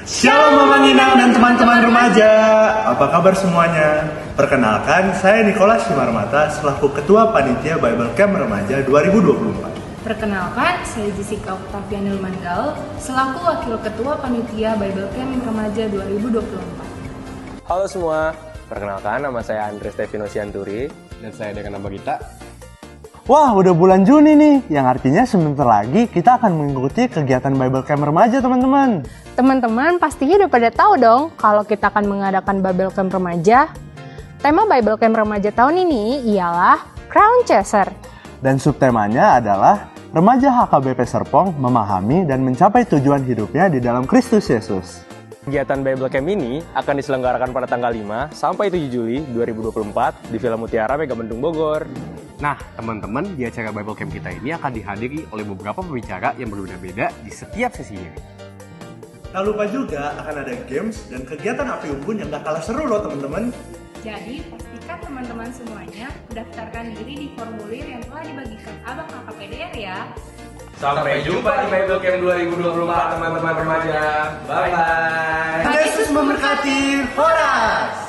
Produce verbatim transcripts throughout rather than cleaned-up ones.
Shalom Mamang Inang dan teman-teman remaja. Apa kabar semuanya? Perkenalkan, saya Nicholas Simarmata selaku Ketua Panitia Bible Camp Remaja dua ribu dua puluh empat. Perkenalkan, saya Jessica Octaviani Lumandal selaku Wakil Ketua Panitia Bible Camp Remaja dua ribu dua puluh empat. Halo semua, perkenalkan nama saya Andre Stefino Sianturi. Dan saya Deka Nabagita. Wah, udah bulan Juni nih, yang artinya sebentar lagi kita akan mengikuti kegiatan Bible Camp Remaja, teman-teman. Teman-teman pastinya udah pada tahu dong kalau kita akan mengadakan Bible Camp Remaja. Tema Bible Camp Remaja tahun ini ialah Crown Chaser. Dan subtemanya adalah Remaja H K B P Serpong memahami dan mencapai tujuan hidupnya di dalam Kristus Yesus. Kegiatan Bible Camp ini akan diselenggarakan pada tanggal lima sampai tujuh Juli dua ribu dua puluh empat di Villa Mutiara, Megabendung, Bogor. Nah, teman-teman, di acara Bible Camp kita ini akan dihadiri oleh beberapa pembicara yang berbeda-beda di setiap sesinya. Tak lupa juga akan ada games dan kegiatan api unggun yang gak kalah seru loh, teman-teman. Jadi, pastikan teman-teman semuanya daftarkan diri di formulir yang telah dibagikan Abang K K P D R ya. Sampai jumpa di Bible Camp dua ribu dua puluh empat, teman-teman remaja. Bye-bye. Tuhan Yesus memberkati. Horas.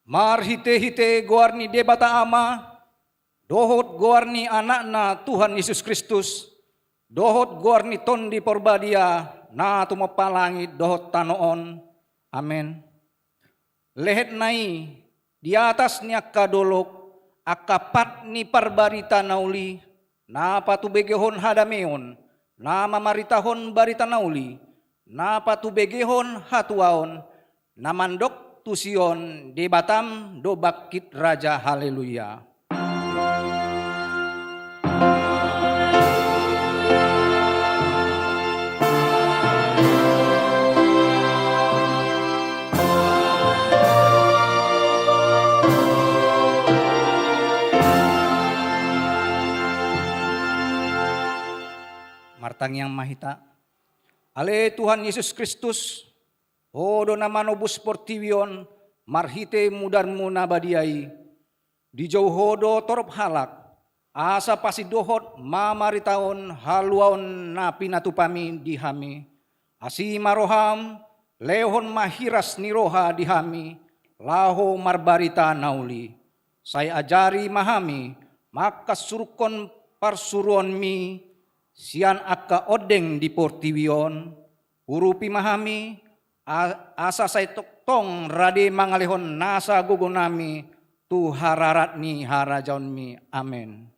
Marhite-hite goar ni Debata Ama, dohot goar ni Anakna Tuhan Jesus Kristus, dohot goar ni Tondi Porbadia, na tumompa langit dohot tano on. Amen. Lehet na i, di atas ni angka dolok, angka pat ni parbarita na uli, na patubegehon hadameon, na mamaritahon barita na uli, na patubegehon hatuaon, na mandok tusi on Debatam do bangkit raja. Haleluya. Martangiang ma hita. Ale Tuhan Jesus Kristus, Ho do na manobus portibi on marhite mudarmu na badia i. Dijou Ho do torop halak, asa pasindohot mamaritahon haluaon na pinatupami di hami. Asi ma roham, lehon ma hiras ni roha di hami, laho marbarita na uli. Sai ajari ma hami, mangkasurungkon parsuruonmi, sian angka ondeng di portibi on, urupi ma hami, a-, asa sai tongtong rade mangalehon nasa gogonami tu hararat ni harajaonmi. Amen.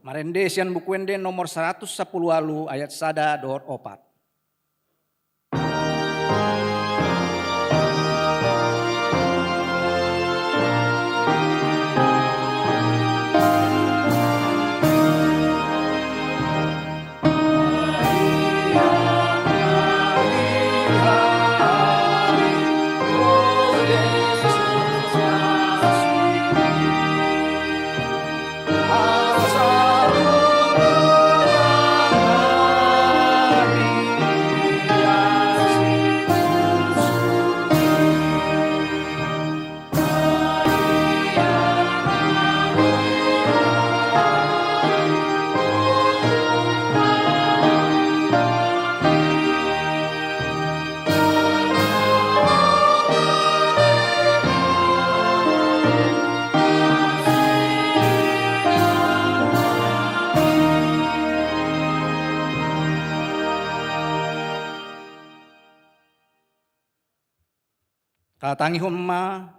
Marende sian Buku Ende nomor saratus sampulu ualu ayat sada dohot opat. Tatangihon ma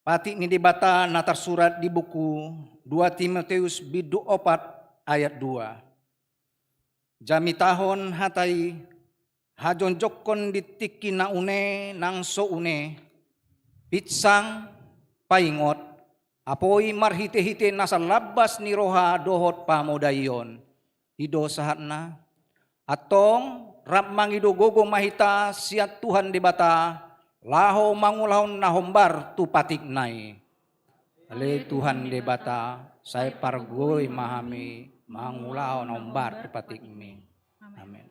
patik ni Debata na tarsurat di buku dua Timoteus bindu opat ayat dua. Jamitahon hata i, hajongjongkon di tingki na une nang so une, pinsang, paingot, apoi marhite-hite nasa lambas ni roha dohot pamodaion. I do sahatna. Antong, rap mangido gogo ma hita sian Tuhan Debata, laho mangulahon na hombar tu patikna i. Ale Tuhan Debata, sai pargogoi ma hami mangulahon na hombar tu patikmi. Amen.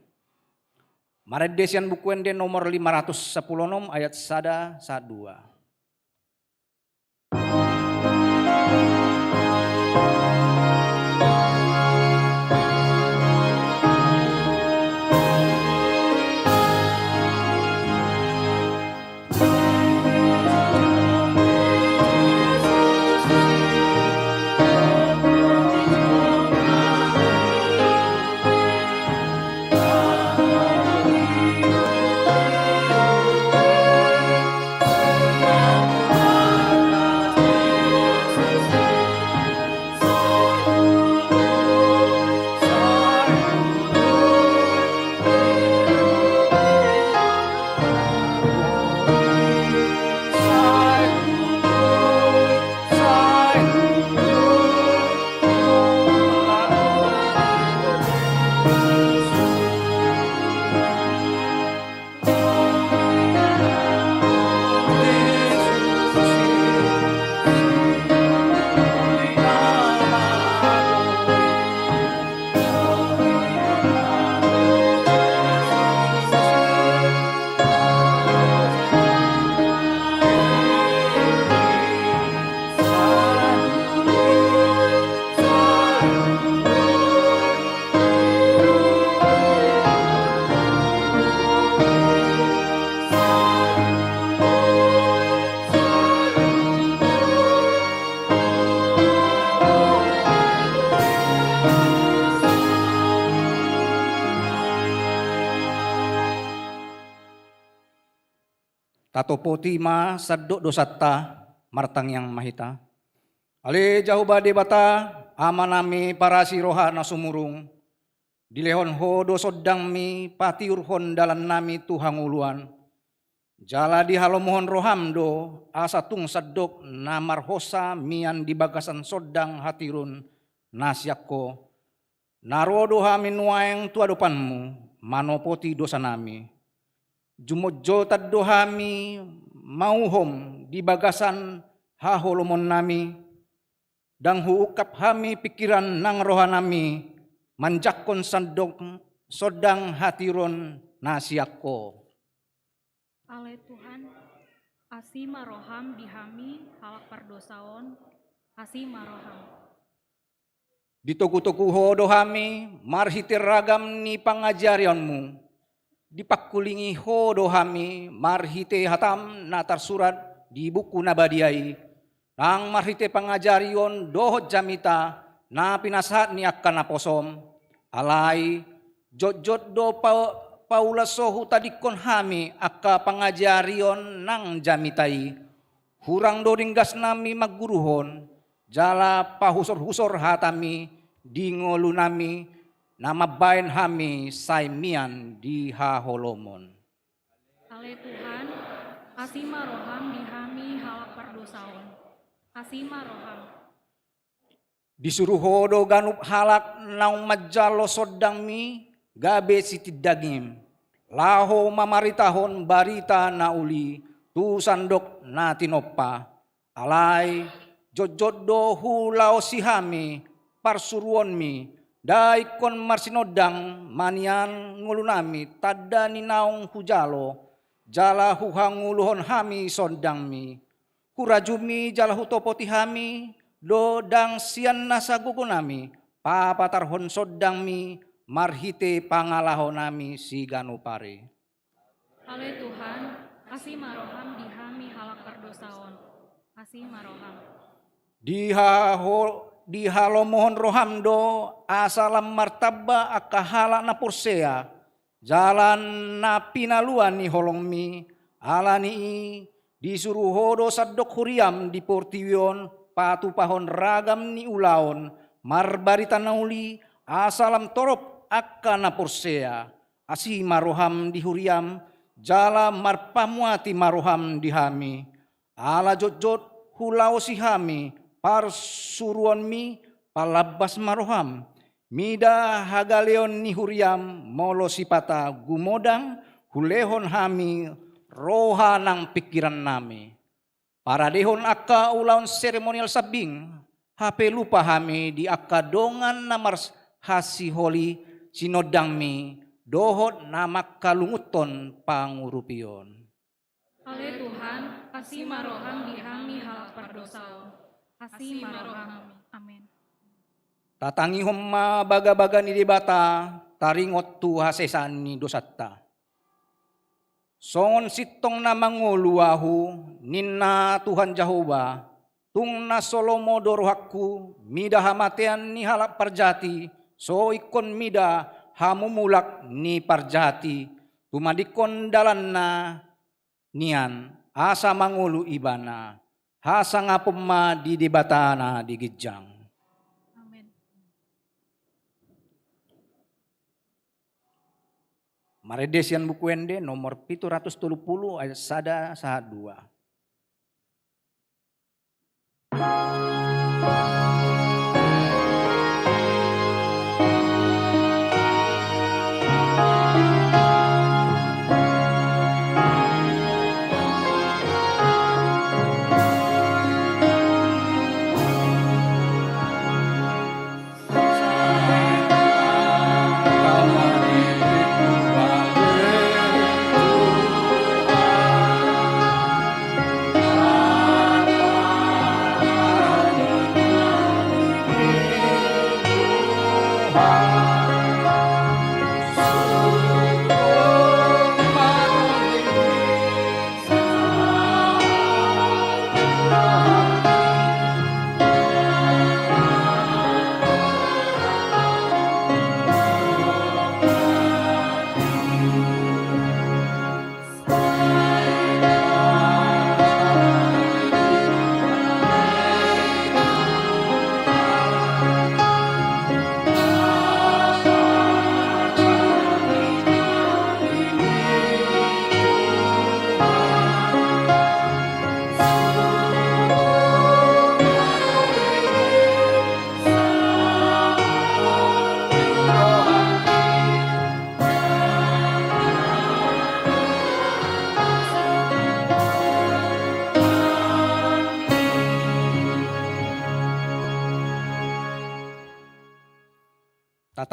Marende sian Buku Ende nomor lima ratus sampulu onom ayat sada sahat dua. Tatopoti ma sandok dosanta, martangiang ma hita. Ale Jahowa Debata, Amanami parasi roha na sumurung, dilehon Ho do sondangmi patiurhon dalannami tu hangoluan. Jala dihalomohon roham do, asa tung sandok na marhosa mian di bagasan sondang hatiuron na sian Ho. Na ro do hami nuaeng tu adopanmu, manopoti dosanami. Jumonjoltan do hami mauhom di bagasan haholomonnami, ndang huungkap hami pingkiran nang rohanami, manjangkon sandok sondang hatiuron na sian Ho. Ale Tuhan, asi ma roham di hami halak pardosa on, asi ma roham. Ditogutogu Ho do hami marhite ragam ni pangajarianmu, dipangkulingi Ho do hami marhite hatam na tarsurat di buku na badia i, nang marhite pangajarion dohot jamita na pinasahat ni angka naposom. Alai, jotjot do pa-, paula so hutadingkon hami angka pangajarion nang jamita i. Hurang do ringgasnami mangguruhon, jala pahusorhusor hatami di ngolunami, na mambahen hami sai mian di haholomon. Ale Tuhan, asi ma roham di hami halak pardosa on. Asi ma roham. Disuru Ho do ganup halak naung manjalo sondangmi gabe sitindangim, laho mamaritahon barita na uli tu sandok na tinompa. Alai, jotjot do hulaosi hami parsuruonmi, nda ingkon marsinondang ma nian ngolunami tanda ni naung hujalo, jala huhangoluhon hami sondangmi. Hurajumi jala hutopoti hami do ndang sian nasa gogonami papatarhon sondangmi marhite pangalahonami siganup ari. Ale Tuhan, asi ma roham di hami halak pardosa on. Asi ma roham. Dihaho-, dihalomohon roham do asa lam martamba angka halak na porsea, jala na pinalua ni holongmi. Ala ni i, disuru Ho do sandok huriam di portibi on patupahon ragam ni ulaon, marbarita na uli, asa lam torop angka na porsea. Asi ma roham di huriam, jala marpamuati ma roham di hami. Ala jotjot hulaosi hami parsuruonmi, palambas ma roham. Mida hagaleon ni huriam, molo sipata gumodang, hulehon hami roha nang pingkirannami. Paradehon angka ulaon seremonial sambing, hape lupa hami di angka dongan na marhasiholi sinondangmi, dohot na mangkalungunhon pangurupion. Ale Tuhan, asi ma roham di hami halak pardosa on. Asi ma roham. Amen. Tatangihon ma bagabaga ni Debata, taringot tu hasesaan ni dosanta. Songon sintong na mangolu ahu, ninna Tuhan Jahowa, tung na so lomo do rohangku mida hamatean ni halak parjati, so ingkon mida hamumulak ni parjati, tumadingkon dalanna nian, asa mangolu ibana. Hasangapon ma di Debata na di ginjang. Amen. Marende sian Buku Ende nomor pitu ratus tolu pulu, ayat sada sahat dua.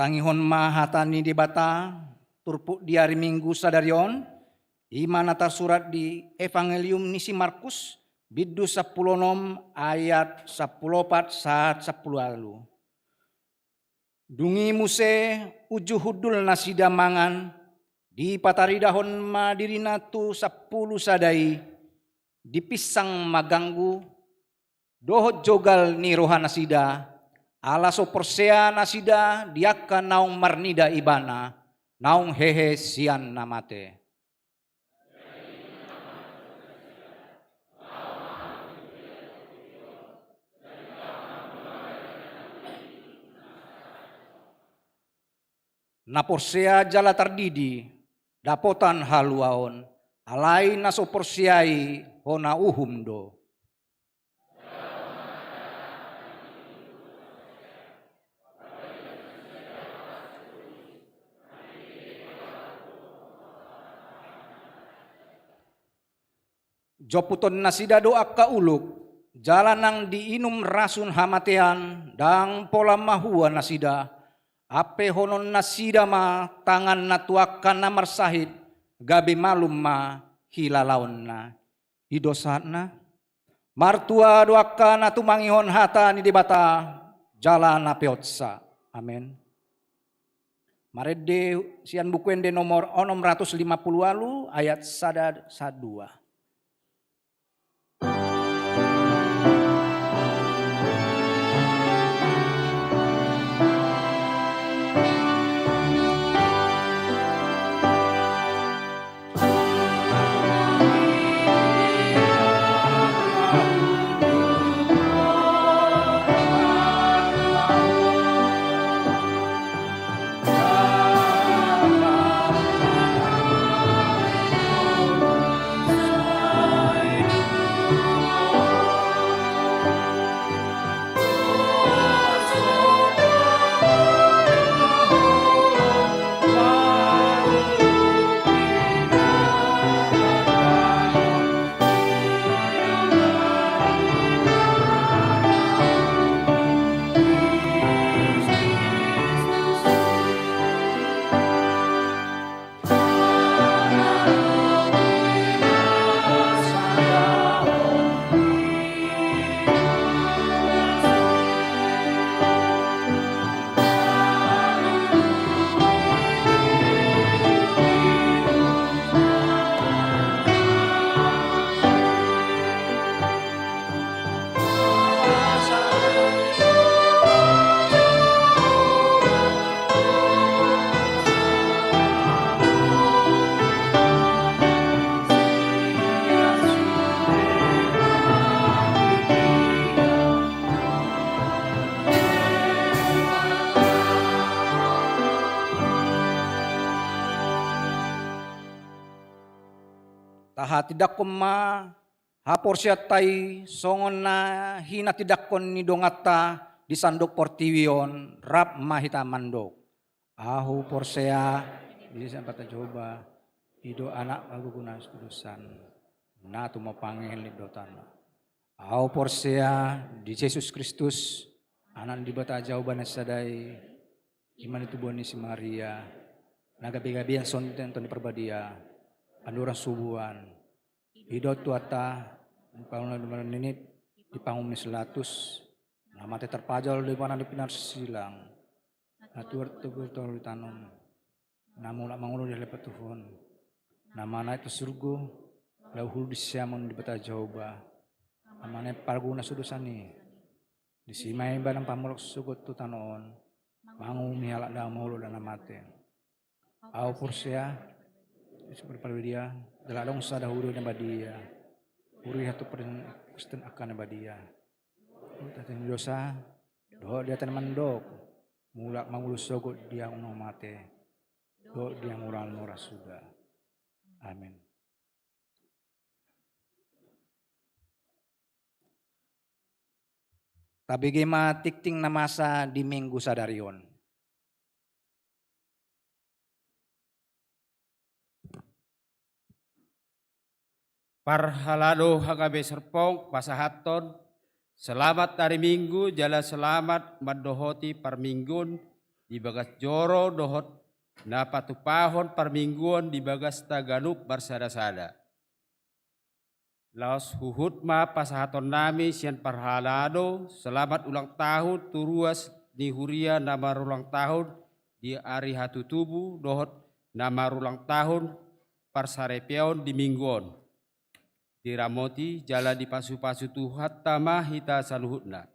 Tangihon ma hata ni Debata, turpuk di ari Minggu sadari on, i ma na tarsurat di Evangelium ni si Markus, bindu sampulu onom ayat sampulu opat sahat sampulu ualu. Dung i muse uju hundul nasida mangan, dipataridahon ma dirina tu sampulu sada i, dipinsang ma ganggu, dohot jogal ni roha nasida, ala so porsea nasida di angka naung marnida ibana, naung hehe sian na mate. Na porsea jala tardidi, dapotan haluaon, alai na so porsea i hona uhum do. Jomputon nasida do angka uluk, jala nang diinum rasun hamatean, ndang pola mahua nasida, ampehonon nasida ma tanganna tu angka na marsahit, gabe malum ma hilalaonna. I do sahatna. Martua do angka na tumangihon hata ni Debata, jala na peotsa. Amen. Marende sian Buku Ende nomor onom ratus lima pulu ualu, ayat sada sahat dua. Tahatindangkon ma haporseaonta i songon na hinatindangkon ni donganta di sandok portibi on, rap ma hita mandok: Ahu porsea di Debata Jahowa, i do Anak parbegu na so tudosan, na tumompa ni halilinta. Ahu porsea di Jesus Kristus, Anak ni Debata Jahowa na sada i, i ma na tubuan ni si Maria, na gabe-gabean songon i di Parbadia, andorang so buan. I do Tuhanta, na pangula di mara ni nit, di panguhum ni si Pilatus, na mate tarpajal, di pinanan di pinarsilang, na tuat tu tolu ari tano, na mulak mangolu di halepaon Tuhan, na manaek tu surgo, laho hundul di siamun ni Debata Jahowa, na manang parbegu na so tudosan i. Disi ma Ibana pamalum sogot tu tano on, manguhumi halak na molo dohot na mate. Ahu porsea di Parbadia, jala adong sada huria na badia, huria tu paradaton Kristen angka na badia. Dohot di hata ni dosa, dohot di hata na mandok, mulak mangolu sogot di angka na mate, dohot di angka na mora suda. Amen. Tabege ma tingting na masa di Minggu sadari on. Parhalado hagabe serpong pasahathon selamat ari Minggu jala selamat mandohoti parmingguon di bagas joro dohot na patupahon parmingguon di bagasta ganup marsada-sada. Laos huhut ma pasahatonnami sian parhalado selamat ulang tahun tu ruas ni huria na marulang tahun di ari hatutubu dohot na marulang tahun parsaripeon di minggu on. Diramoti jala dipasupasu Tuhanta ma hita saluhutna.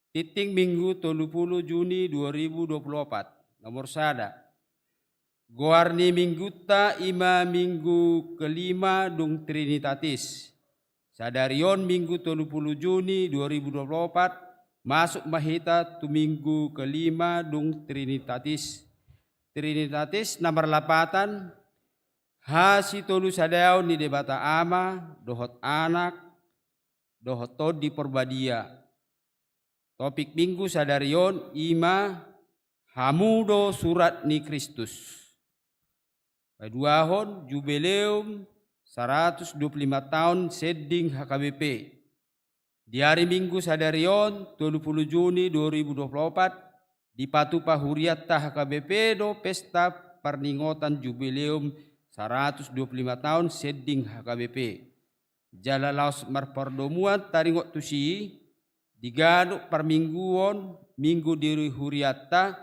Tintin Minggu tolu pulu Juni dua ribu dua pulu opat. Nomor sada. Goar ni mingguta i ma minggu kelima dung Trinitatis. Sadari on Minggu tolu pulu Juni dua ribu dua pulu opat, masuk ma hita tu minggu kelima dung Trinitatis. Trinitatis na marlapatan, hasitolusadaon ni Debata Ama, dohot Anak, dohot Tondi Porbadia. Topik minggu sadari on i ma hamu do surat ni Kristus. Paduahon, Jubileum saratus dua pulu lima taon sending H K B P. Di ari Minggu sadari on, tolu pulu Juni dua ribu dua pulu opat, dipatupa hurianta H K B P do pesta parningotan Jubileum saratus dua pulu lima taon sending H K B P. Jala laos marpardomuan taringot tusi, di ganup parmingguon, minggu di hurianta,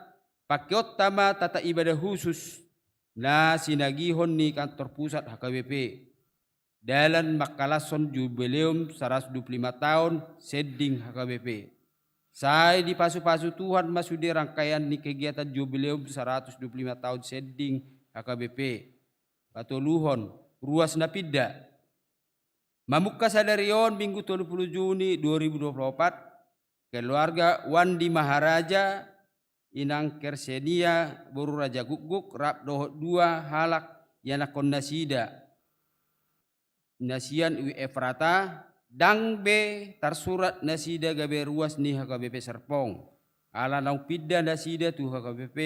pakeonta ma tata ibadah khusus na sinagihon ni kantor pusat H K B P. Dalan mangkalashon Jubileum saratus dua pulu lima taon sending H K B P. Sai dipasupasu Tuhan ma sude rangkaian ni kegiatan Jubileum saratus dua pulu lima taon sending H K B P. Patoluhon, ruas na pinda. Mamungka sadari on Minggu tolu pulu Juni dua ribu dua pulu opat, keluarga Wandi Maharaja, Inang Kersenia boru Raja Gukguk rap dohot dua halak ianakkon nasida na sian Ui Efrata, ndang be tarsurat nasida gabe ruas ni H K B P Serpong. Ala naung pinda nasida tu H K B P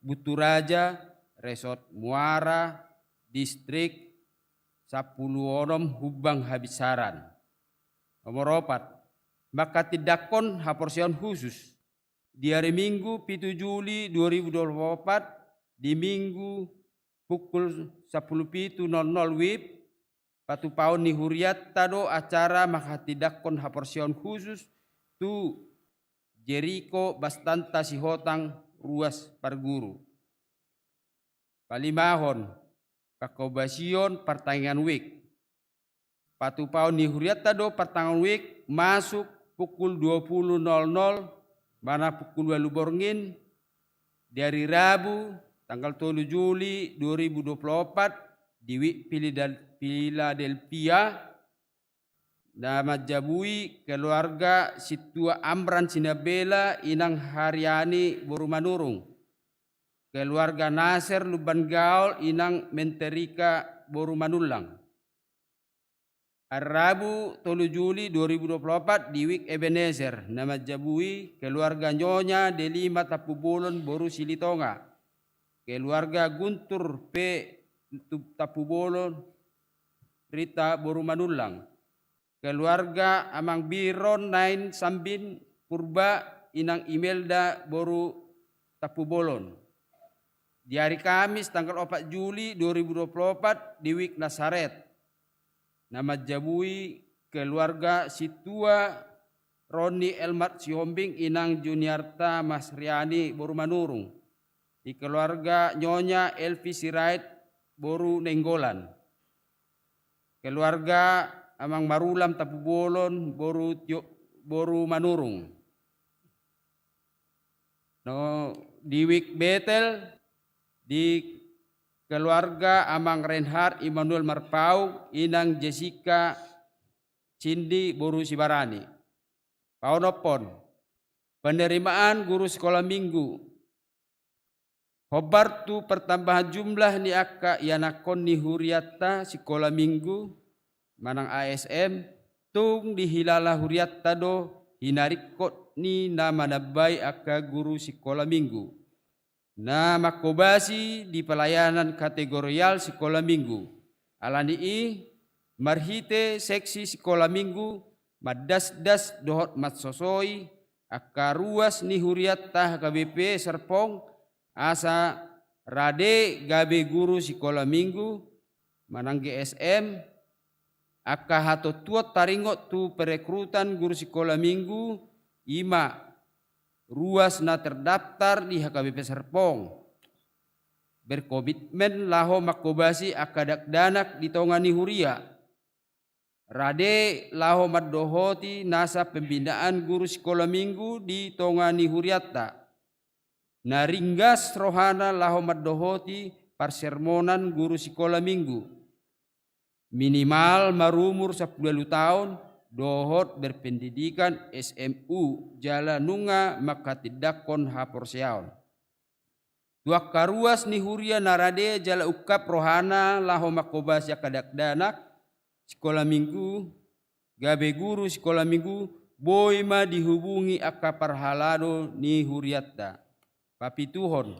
Bunturaja, Resort Muara, Distrik sampulu onom Humbang Habinsaran. Nomor opat, manghatindanghon haporseaon khusus. Di ari Minggu pitu Juli dua ribu dua puluh opat, di Minggu pukul sampulu pitu nol nol wib, patupaon ni hurianta do acara manghatindanghon haporseaon khusus tu Jeriko Bastanta Sihotang ruas parguru. Palimahon, pangkobasion partangiangan wijk. Patupaon ni hurianta do partangiangan wijk masuk pukul dua puluh nol nol, manang pukul ualu borngin, di ari Rabu, tanggal tolu Juli dua ribu dua puluh opat, di wijk Pilidal-, Piladelpia, na manjabui keluarga Sintua Amran Sinabela, Inang Hariani boru Manurung, keluarga Naser Lumban Gaol, Inang Menterika boru Manullang. Ari Rabu tolu Juli dua ribu dua puluh opat, di wijk Ebenezer, na manjabui keluarga Nyonya Delima Tampubolon boru Silitonga, keluarga Guntur P Tampubolon Rita boru Manullang, keluarga Amang Biron Nain Sambin Purba, Inang Imelda boru Tampubolon. Di ari Kamis tanggal opat Juli dua ribu dua puluh opat, di wijk Nasaret, na manjabui keluarga Sintua Roni Elmat Sihombing, Inang Juniarta Masriani boru Manurung, di keluarga Nyonya Elvi Sirait boru Nainggolan, keluarga Amang Marulam Tampubolon boru Tio-, boru Manurung. No, di wijk Betel, di keluarga Amang Reinhard Immanuel Marpaung, Inang Jessica Cindy boru Sibarani. Paonomhon, penerimaan guru sikola minggu. Hombar tu pertambahan jumlah ni angka ianakhon ni hurianta sikola minggu manang A S M, tung dihilala hurianta do hinaringkot ni na manambai angka guru sikola minggu na manghobasi di pelayanan kategorial sikola minggu. Ala ni i, marhite seksi sikola minggu mandasdas dohot mansosoi angka ruas ni hurianta H K B P Serpong, asa rade gabe guru sikola minggu manang G S M, angka hatontuon taringot tu perekrutan guru sikola minggu, i ma ruas na terdaftar di H K B P Serpong, berkomitmen laho mangkobasi angka dakdanak di tonga ni huria, rade laho mandohoti nasa pembinaan guru sikola minggu di tonga ni hurianta, na ringgas rohana laho mandohoti parsermonan guru sikola minggu, minimal marumur sampulu ualu taon dohot berpendidikan S M U jala nunga manghatindanghon haporseaon. Tu angka ruas ni huria na rade jala ungkap rohana laho mangkobasi angka dakdanak sikola minggu, gabe guru sikola minggu, boi ma dihubungi angka parhalado ni hurianta. Papituhon,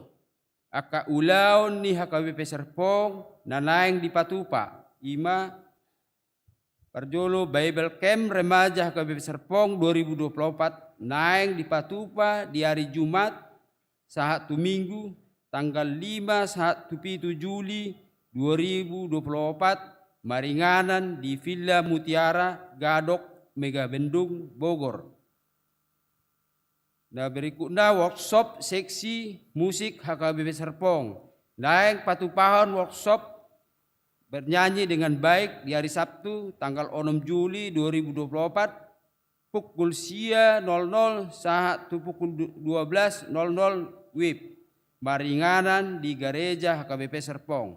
angka ulaon ni H K B P Serpong na naeng dipatupa, i ma parjolo Bible Camp Remaja H K B P Serpong dua ribu dua puluh empat naeng dipatupa di ari Jumat sahat tu Minggu, tanggal lima sahat tu pitu Juli dua ribu dua puluh empat, maringanan di Villa Mutiara, Gadok, Megabendung, Bogor. Na berikutna, workshop seksi musik H K B P Serpong. Naeng patupahon workshop bernyanyi dengan baik di hari Sabtu, tanggal onom Juli dua ribu dua puluh empat, pukul sia nol nol sahat tu pukul du-, dua belas nol nol W I B, maringanan di Gareja H K B P Serpong.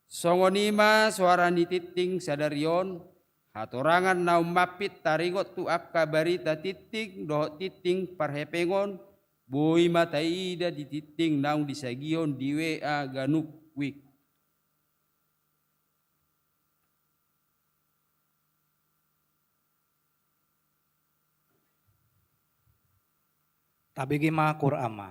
Songon i ma soara ni tingting sadari on, hatorangan naung mampit taringot tu angka barita tingting dohot tingting parhepengon, boi ma taida di tingting naung disagihon di W A ganup W I B. Tabege ma Qur'an ma.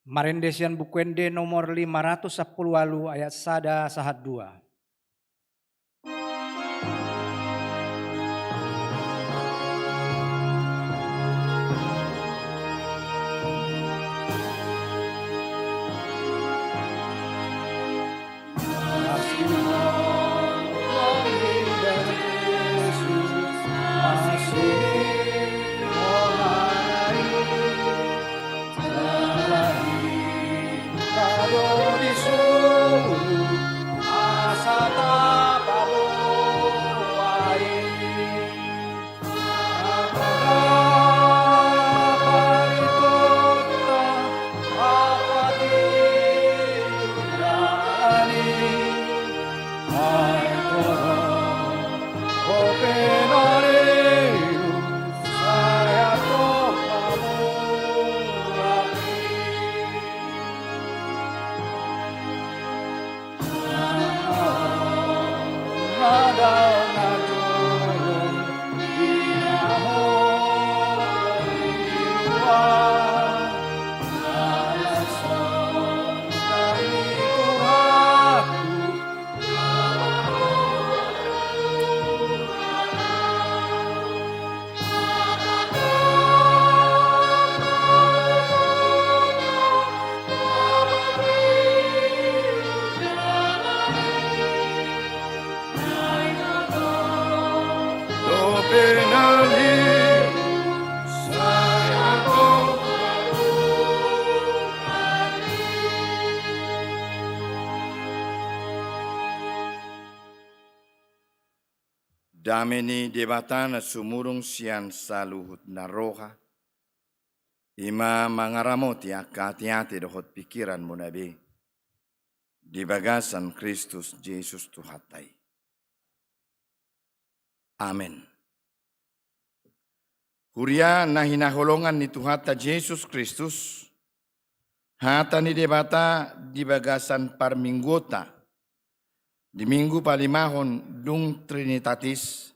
Marende sian Buku Ende nomor lima ratus sampulu ualu, ayat sada sahat dua. Dame ni Debata na sumurung sian saluhut na roha, i ma mangaramoti angka ateate dohot pingkiranmuna be, di bagasan Kristus Jesus Tuhanta i. Amen. Huria na hinaholongan ni Tuhanta Jesus Kristus, hata ni Debata di bagasan parmingguonta, di minggu palimahon dung Trinitatis,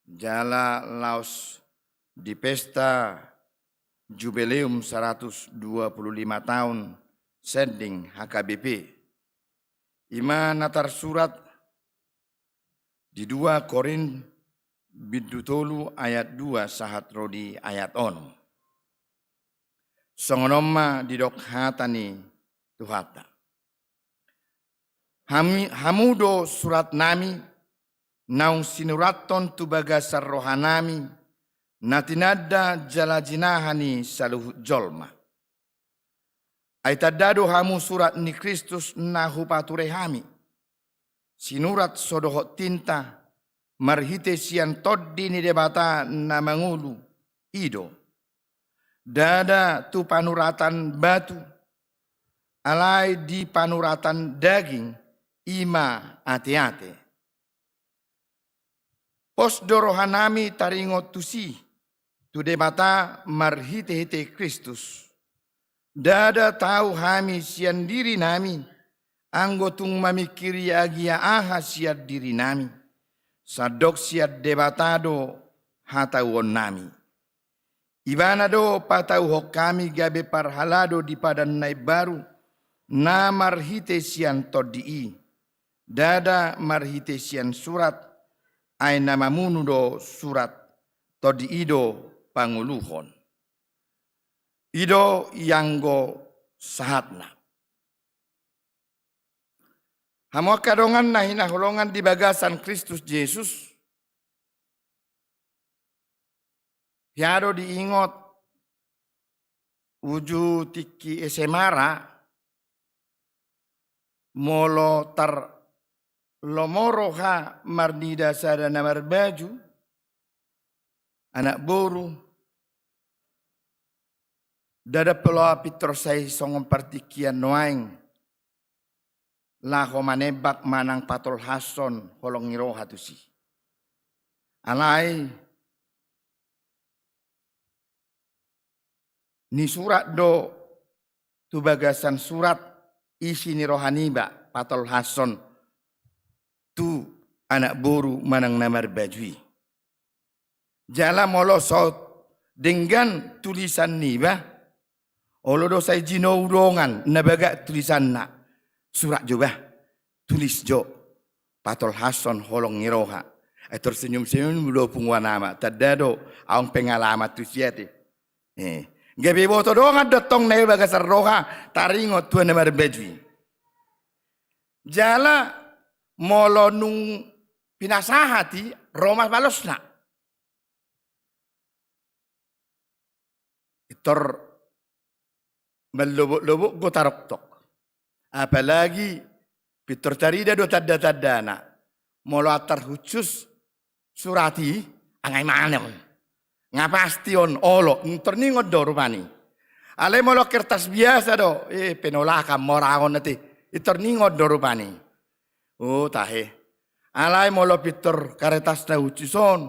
jala laos di pesta Jubileum saratus dua pulu lima taon sending H K B P. I ma na tarsurat di dua Korint bindu tolu ayat dua sahat ro di ayat onom. Songon on ma didok hata ni Tuhanta. Hami, hamu do suratnami, naung sinurathon tu bagasan rohanami, na tinanda jala jinaha ni saluhut jolma. Ai tanda do hamu surat ni Kristus na hupature hami, sinurat so dohot tinta, marhite sian Tondi ni Debata na mangolu, i do. Ndada tu panuratan batu, alai di panuratan daging, i ma ateate. Pos do rohanami taringot tusi, tu Debata marhitehite Kristus. Ndada tau hami sian dirinami, anggo tung mamingkiri agia aha sian dirinami. Sandok sian Debata do hatauonnami. Ibana do patauhon hami gabe parhalado di padan na imbaru, na marhite sian Tondi i. Ndada marhite sian surat, ai na mamunu do surat, Tondi i do pangoluhon. I do ianggo sahatna. Hamu angka dongan na hinaholongan di bagasan Kristus Jesus, hea do diingot uju tingki S M A ra, molo tarlomo roha marnida sada na marbaju, anak boru, ndada pola pintor sai songon partingkian nuaeng, laho manembak manang patolhashon holong ni roha tusi. Alai nisurat do tu bagasan surat isi ni roha niba patolhashon tu anak boru manang na marbaju i. Jala molo so denggan tulisan niba, Olo do sai jinou dongan na bagak tulisanna. Surat jo bah. Tulis jo. Patolhashon holong ni roha. Ai tersenyum-senyum do punguan ama. Tanda do aung pengalaman tu siate. Eh. Gabe boto dongan do tong na i bagasan roha taringot tu na marbaju i. Jala molo nung pinasahat i ro ma balosna. Pintor mallobok-lobok do taroktok. Apalagi pintor tarida do tanda-tandana. Molo antar khusus surat i angai manem. Nga pasti on olo, pintor ningot do rupani. Alai molo kertas biasa do, eh penolakan mora on ate. Pintor ningot do rupani. Oh tahe. Alai molo pintor kertas na khusus on,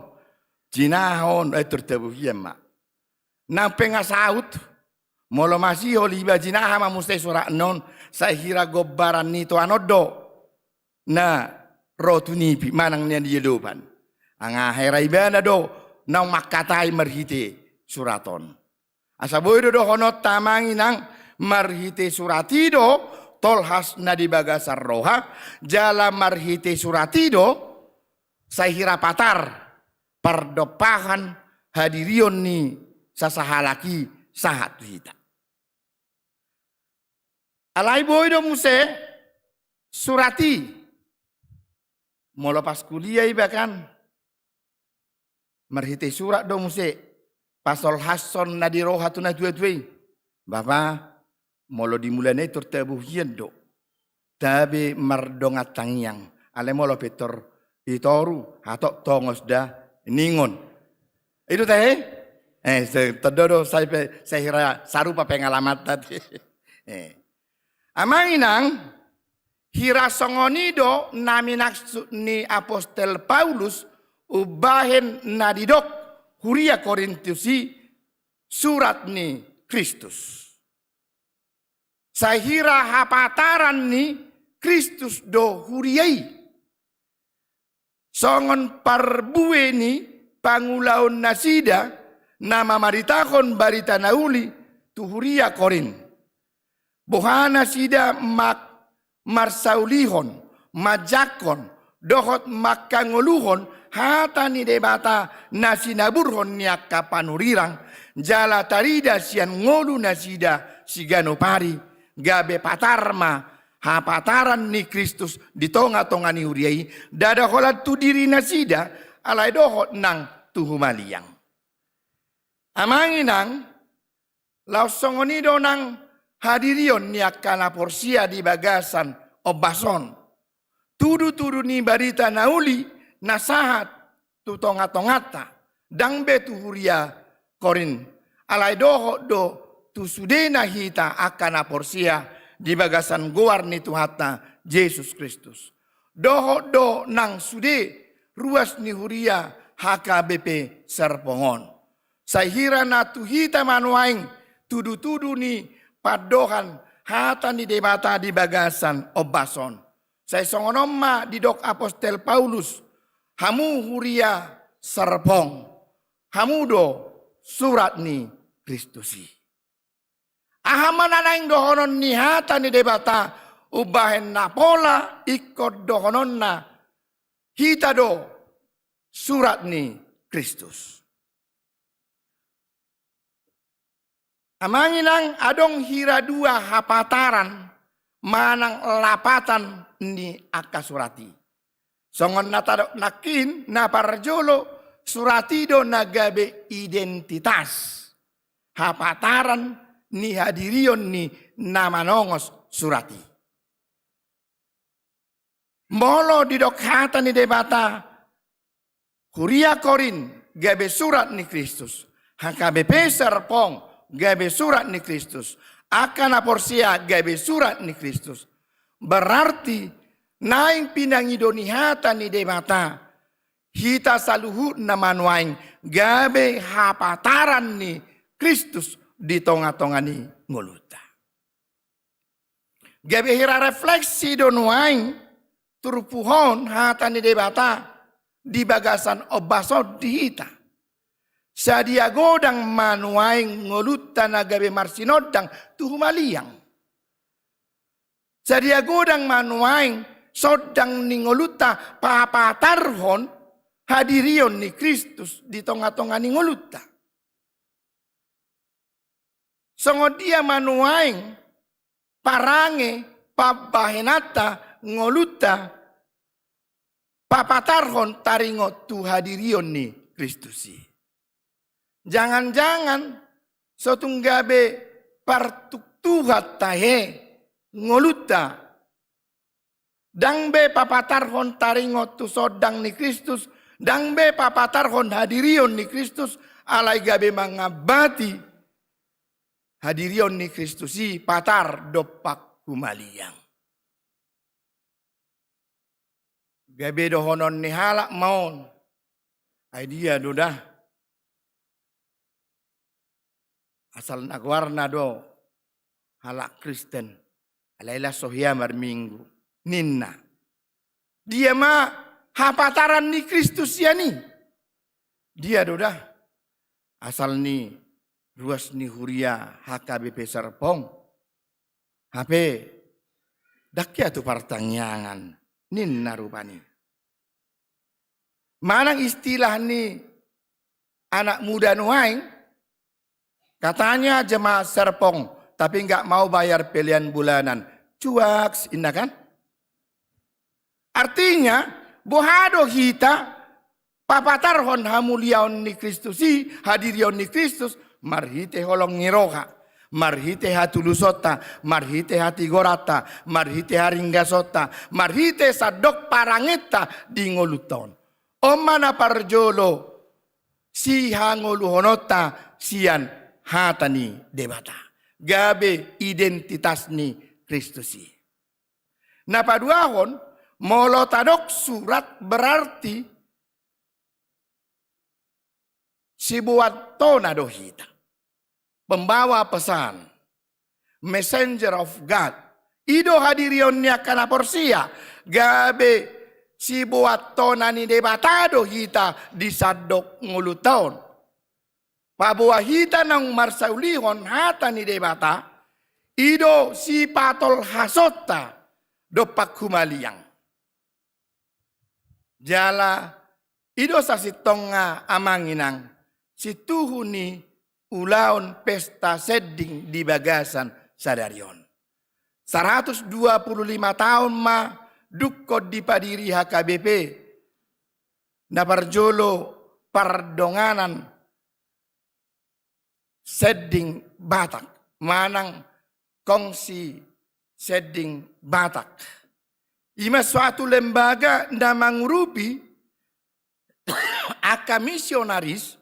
jinaha on, eh pintor tabuhian ma. Nang pe nga saut, molo masihol iba jinaha ma muse suratna on, sai hira gombaran ni toan on do na ro tu nipi manang na di adopan. Nga hera ibana do naung mangkatai marhite surat on. Asa boi do dohononta amang inang, marhite surat i do tolhas na di bagasan roha, jala marhite surat i do sai hira patar pardompahan hadirion ni sasahalak i sahat tu hita. Alai boi do muse surat i. Molo pas kuliah iba kan marhite surat do muse patolhashon na di roha tu natua-tua i. Bapa, molo di mulana i pintor tabuhian do. Tabe mardongan tangiang. Alai molo pintor i toru, hatop tongos da ningon. I do tahe? Eh, se-, tanda do sai pe, sai hira sarupa pengalamanta. Eh. Amang inang, hira songon i do na minasuk ni apostel Paulus umbahen na didok huria Korintus i surat ni Kristus. Sai hira hapataran ni Kristus do huria i. Songon parbue ni pangulaonnasida na mamaritahon barita na uli tu huria Korint. Boha nasida mak-, marsaulihon, manjangkon, dohot mangkangoluhon hata ni Debata na sinaburhon ni angka panurirang, jala tarida sian ngolu nasida siganup ari, gabe patar ma hapataran ni Kristus di tonga-tonga ni huria i, ndada holan tu diri nasida, alai dohot nang tu humaliang. Amang inang, laos songon i do nang hadirion ni angka na porsea di bagasan ombas on. Tudu-tudu ni barita na uli na sahat tu tonga-tonganta, ndang be tu huria Korint, alai dohot do tu sudena hita angka na porsea di bagasan goar ni Tuhanta Jesus Kristus. Dohot do nang sude ruas ni huria H K B P Serpong on. Sai hira na tu hita ma nuaeng tudu-tudu ni pandohan hata ni Debata di bagasan ombas on. Sai songon on ma didok apostel Paulus, hamu huria Serpong, hamu do surat ni Kristus i. Aha ma na naeng dohonon ni hata ni Debata umbahen na pola ingkon dohononna hita do surat ni Kristus. Amang inang, adong hira dua hapataran manang lapatan ni angka surat i. Songon na tadok nangkin, na parjolo surat i do na gabe identitas hapataran ni hadirion ni na manongos surat i. Molo didok hata ni Debata, huria Korint gabe surat ni Kristus, H K B P Serpong gabe surat ni Kristus, angka na porsea gabe surat ni Kristus. Berarti naeng pinangido ni hata ni Debata, hita saluhutna ma nuaeng gabe hapataran ni Kristus di tonga-tonga ni ngolunta. Gabe hira refleksi do nuaeng turpuhon hata ni Debata di bagasan ombas on di hita. Sadia godang ma nuaeng ngolunta na gabe marsinondang tu humaliang. Sadia godang ma nuaeng sondang ni ngolunta papatarhon hadirion ni Kristus di tonga-tonga ni ngolunta. Songon dia ma nuaeng parange pambahenanta ngolunta papatarhon taringot tu hadirion ni Kristus i. Jangan-jangan so tung gabe partuktuhan tahe ngolunta. Ndang be papatarhon taringot tu sondang ni Kristus, ndang be papatarhon hadirion ni Kristus, alai gabe mangambati hadirion ni Kristus i patar dompak humaliang. Gabe dohonon ni halak ma on. Ai dia do da. Asal na goarna do halak Kristen. Alai las so hea marminggu. Ninna. Dia ma hapataran ni Kristus sian i. Dia do da. Asal ni ruas ni huria H K B P Serpong. Hape, ndang hea tu partangiangan, ninna rupani. Manang istilah ni anak muda nuaeng, katanya jemaat Serpong, tapi nggak mau bayar pelian bulanan. Cuaks, inna kan? Artinya, boha do hita papatarhon hamuliaon ni Kristus i, hadirion ni Kristus, marhite holong ni roha, marhite hatulusonta, marhite hatigoranta, marhite haringgasonta, marhite sandok parangenta di ngolunta on. On ma na parjolo sihangoluhononta sian hata ni Debata. Gabe identitas ni Kristus i. Na paduahon, molo tadok surat berarti siboan tona do hita. Pembawa pesan, messenger of God. I do hadirion ni angka na porsea, gabe siboan tona ni Debata do hita di sandok ngolunta on. Paboa hita naung marsaulihon hata ni Debata, i do sipatolhasonta dompak humaliang. Jala i do sasintongna amang inang, situhu ni ulaon pesta sending di bagasan sadari on. Saratus dua pulu lima taon ma dungkon dipadiri H K B P, na parjolo pardonganan sending Batak, manang kongsi sending Batak. I ma suatu lembaga na mangurupi angka misionaris,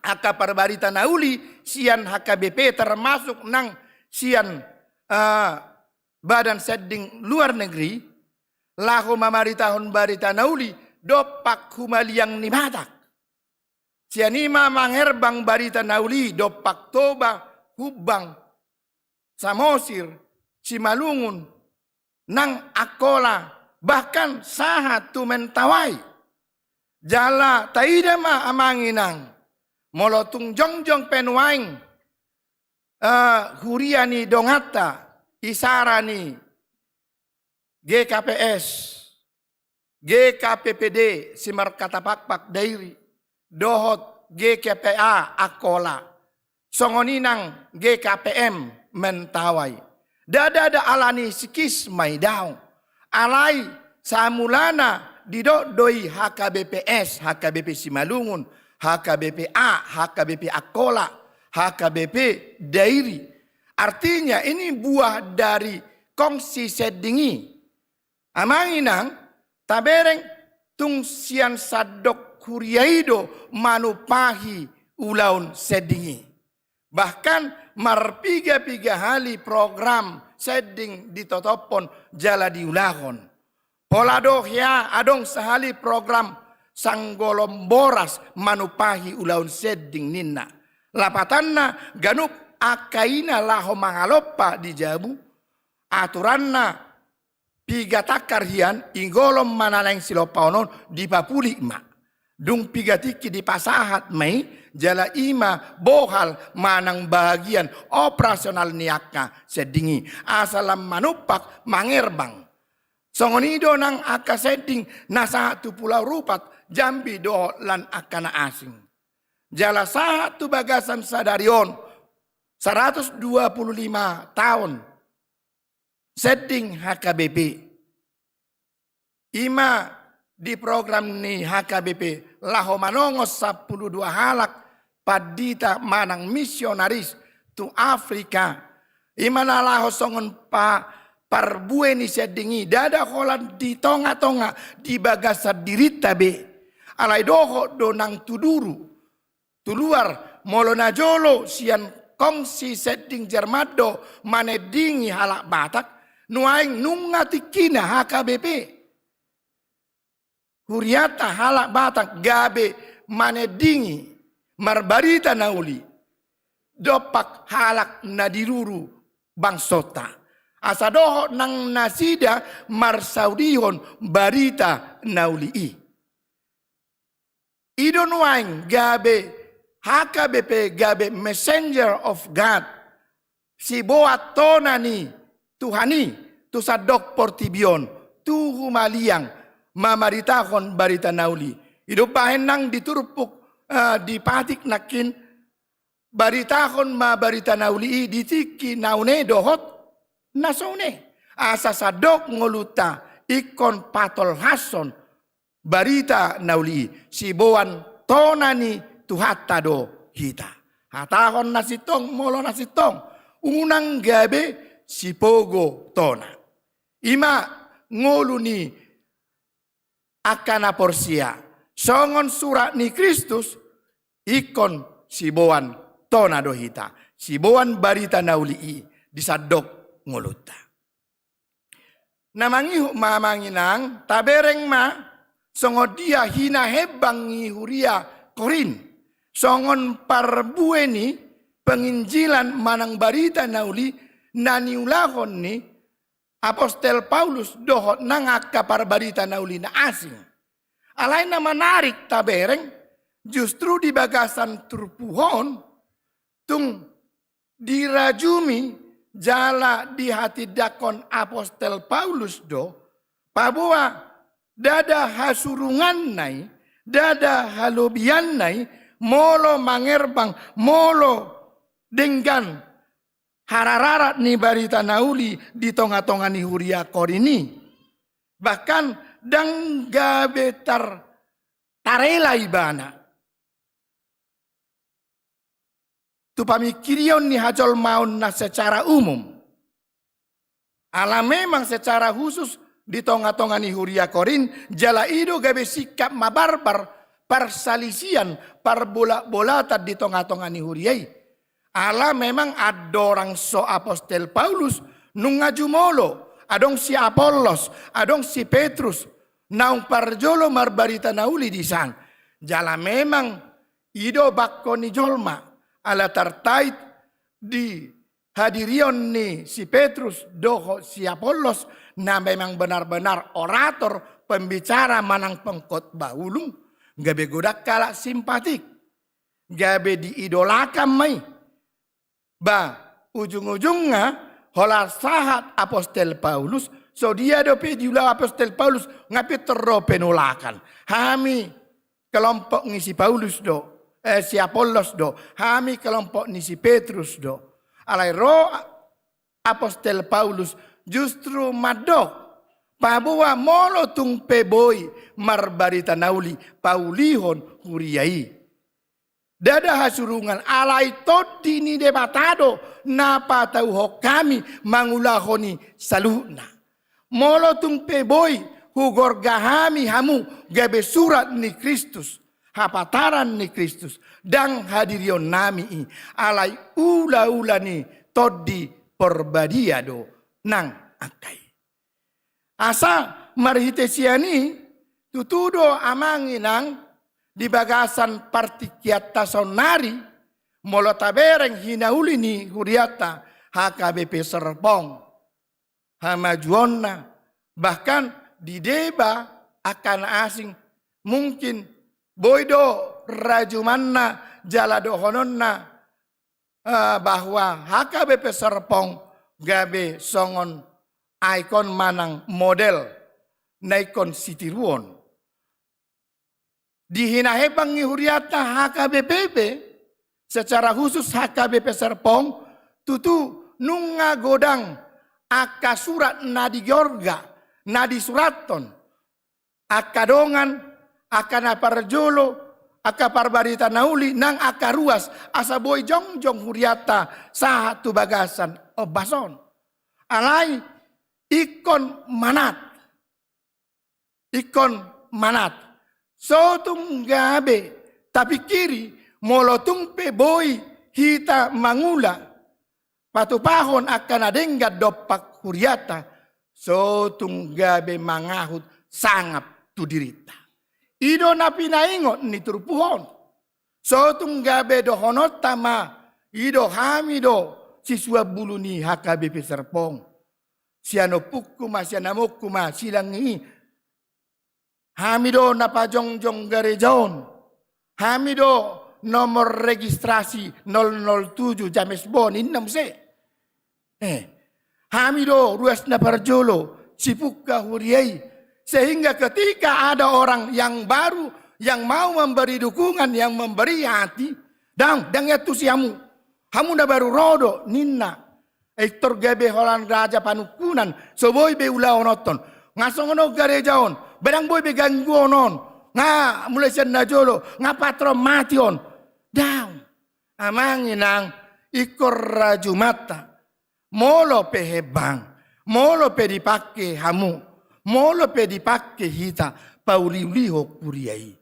angka parbarita na uli sian H K B P, termasuk nang sian, eh, badan sending luar negeri, laho mamaritahon barita na uli dompak humaliang ni Batak. Sian i ma mangerbang barita na uli dompak Toba, Humbang, Samosir, Simalungun, nang Angkola, bahkan sahat tu Mentawai. Jala taida ma amang inang, molo tung jongjong pe nuaeng, eh, huria ni donganta, isara ni G K P S, G K P P D Simarkata Pakpak Dairi, dohot G K P A Angkola, songon i nang G K P M Mentawai. Ndada da ala ni sikisma i daong. Alai samulana didok do i H K B P S, H K B P Simalungun, H K B P A, H K B P Angkola, H K B P Dairi. Artinya ini buah dari kongsi sending i. Amang inang, tabereng tung sian sandok huria i do manumpahi ulaon sending i. Bahkan marpiga-piga hali program sending ditotophon jala diulahon. Pola do hea adong sahali program sanggolom boras manumpahi ulaon sending ninna. Lapatanna ganup angka ina laho mangalompa di jabu. Aturanna piga tangkar hian, inggolom ma na naeng silompaon on dipapulik ma. Dung piga tingki dipasahat ma i, jala i ma bohal manang bahagian operasional ni angka sending i. Asa lam manumpak mangerbang. Songon i do nang angka sending na sahat tu Pulau Rupat, Jambi dohot lan angka na asing. Jala sahat tu bagasan sadari on, saratus dua pulu lima taon sending H K B P. I ma di program ni H K B P laho manongos sampulu dua halak pandita manang misionaris tu Afrika. I ma na laho songon pa-, parbue ni sending i, ndada holan di tonga-tonga di bagasan dirinta be. Alai dohot do nang tu duru, tu luar, molo na jolo sian kongsi sending Jerman do manendingi halak Batak, nuaeng nunga tingkina H K B P. Hurianta halak Batak gabe manendingi, marbarita na uli dompak halak na di duru bangsonta. Asa dohot nang nasida marsaudihon barita na uli i. I do nuaeng gabe H K B P gabe messenger of God, siboan tona ni Tuhan i tu sandok portibi on, tu humaliang mamaritahon barita na uli. I do bahen nang di turpuk, eh, dipatik nangkin, baritahon ma barita na uli i di tingki na une dohot na so une. Asa sandok ngolunta ingkon patolhashon barita na uli i, siboan tona ni Tuhanta do hita. Hatahon na sintong, molo na sintong, unang gabe sipogo tona. I ma ngolu ni angka na porsea, songon surat ni Kristus, ingkon siboan tona do hita, siboan barita na uli i di sandok ngolunta. Na mangihut ma amang inang, tabereng ma songon dia hinahembang ni huria Korint, songon parbue ni penginjilan manang barita na uli na niulahon ni apostel Paulus dohot nang angka parbarita na uli na asing. Alai na manarik tabereng, justru di bagasan turpuk on, tung dirajumi jala dihatindangkon apostel Paulus do, paboa ndada hasurunganna i, ndada halobianna i, molo mangerbang, molo denggan harararat ni barita na uli di tonga-tonga ni huria Korint i. Bahkan ndang gabe tar-, tarela ibana tu pamingkirion ni hajolmaonna secara umum. Ala memang secara khusus di tonga-tonga ni huria Korint, jala i do gabe sikap mabarbar, parsalisian, parbolat-bolatan di tonga-tonga ni huria i. Ala memang andorang so apostel Paulus, nunga jumolo, adong si Apollos, adong si Petrus, naung parjolo marbarita na uli disan. Jala memang i do bangko ni jolma, ala tarkait di hadirion ni si Petrus dohot si Apollos, na memang benar-benar orator, pembicara manang pengkhotbah ulung, gabe godang halak simpatik, gabe diidolakan ma i. Ba, ujung-ujungna, holan sahat apostel Paulus, so dia dope diula apostel Paulus, nga pintor ro penolakan. Hami kelompok ni si Paulus do, eh, si Apollos do, hami kelompok ni si Petrus do. Alai ro apostel Paulus justru mandok, paboa molo tung pe boi marbarita na uli paulihon huria i, ndada hasurungan, alai Tondi ni Debata do na patauhon hami mangulahon i saluhutna. Molo tung pe boi hugorga hami hamu gabe surat ni Kristus, hapataran ni Kristus, ndang hadirionnami i, alai ula-ula ni Tondi Porbadia do nang angka i. Asa marhite sian i, tutu do amang inang di bagasan partingkianta saonnari, molo tabereng hinauli ni hurianta H K B P Serpong, hamajuonna, bahkan di deba angka na asing, mungkin Boi do rajumanna jala dohononna, eh, bahwa H K B P Serpong gabe songon ikon manang model na ingkon sitiruon. Di hinahepan ni huriata H K B P pe, secara khusus H K B P Serpong, tutu nunga godang angka surat na digorga, na disurathon, angka dongan, angka na parjolo, angka parbarita na uli, nang angka ruas, asa boi jongjong huriata sahat tu bagasan ombas on. Alai ingkon manat. Ingkon manat. So tung gabe tapingkiri, molo tung pe boi hita mangula patupahon angka na denggan dompak huriata, so tung gabe mangahut sangap tu dirinta. I do na pinaingot ni turpuk on. So tung gabe dohononta ma, i do hami do sisuan bulu ni H K B P Serpong. Sian ompungku ma, sian amongku ma, silang i. Hami do na pajongjong gareja on. Hami do nomor registrasi nol nol tujuh James Bond, ninna muse. Eh, hami do ruas na parjolo, sipungka huria i. Sehingga ketika ada orang yang baru, yang mau memberi dukungan, yang memberi hati, dang, dang ia tusi hamu. Hamu na baru ro do, ninna. Pintor gabe holan raja panungkunan, so boi be ulaononton. Nga songon on gareja on, ba dang boi be gangguon on. Nga mulai sian na jolo, nga patron mati on. Dang. Amang inang, ingkon rajumanta. Molo pe hembang, molo pe dipangke hamu, molo pe dipangke hita pauliulihon huria i,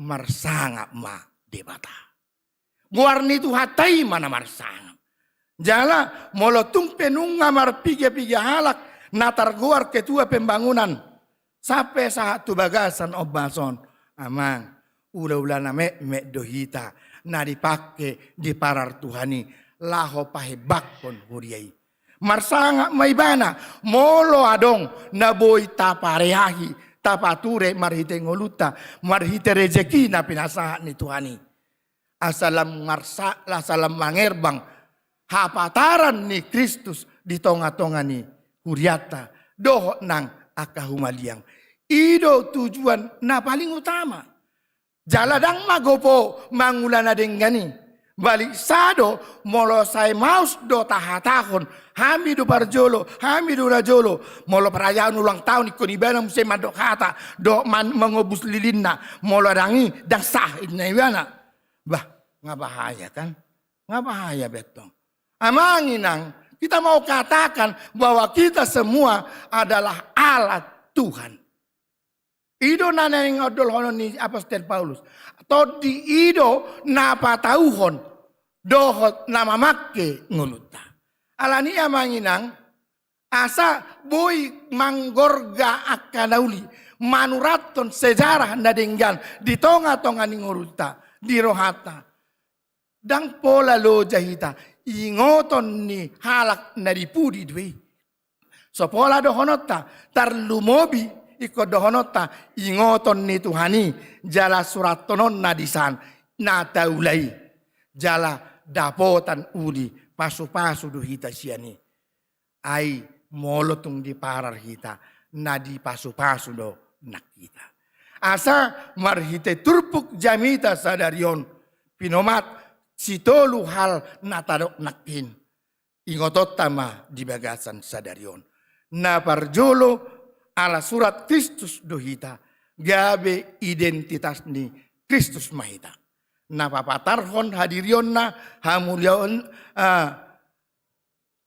marsangap ma Debata. Goar ni Tuhanta i ma na marsangap. Jala molo tung pe nunga marpigapiga halak na targoar ketua pembangunan, sampe sahat tu bagasan ombas on, amang, ulaula na metmet do hita na dipangke, diparar Tuhan i laho pahembangkon huria i. Marsangap ma ibana molo adong na boi tapareahi, tapature marhite ngolunta, marhite rejeki na pinasahat ni Tuhan i. Asa lam ngarsa-, asa lam mangerbang hapataran ni Kristus di tongatonga ni hurianta dohot nang angka humaliang. I do tujuan na paling utama. Jala dang ma gopo mangula na denggan i. Balik sada, molo sai maus do tahatahon, hami do parjolo, hami do na jolo. Molo perayaan ulang tahun ingkon ibana muse mandok hata dohot man-, mangobus lilinna. Molo dang i, dang sah, ninna ibana. Bah, nga bahaya kan? Nga bahaya be tong. Amang inang, kita mau katakan bahwa kita semua adalah alat Tuhan. I do na naeng ondolhonon ni apostel Paulus. Tondi i do na patauhon dohot na mamangke ngolunta. Alani i amang inang, asa boi manggorga angka na uli, manurathon sejarah na denggan di tongatonga ni ngolunta, di rohanta. Dang pola loja hita, ingoton ni halak na di pudi do i. So pola dohononta, tarlumobi ingkon dohononta, ingoton ni Tuhan i, jala surathononna di san na taula i, jala dapotan uli, pasupasu do hita sian i. Ai molo tung diparar hita, na dipasupasu do nang hita. Asa marhite turpuk jamita sadari on, pinomat sitolu hal na tadok nangkin. Ingotonta ma di bagasan sadari on. Na parjolo, ala surat Kristus do hita, gabe identitas ni Kristus ma hita. Na papatarhon hadirionna, hamuliaon, ah,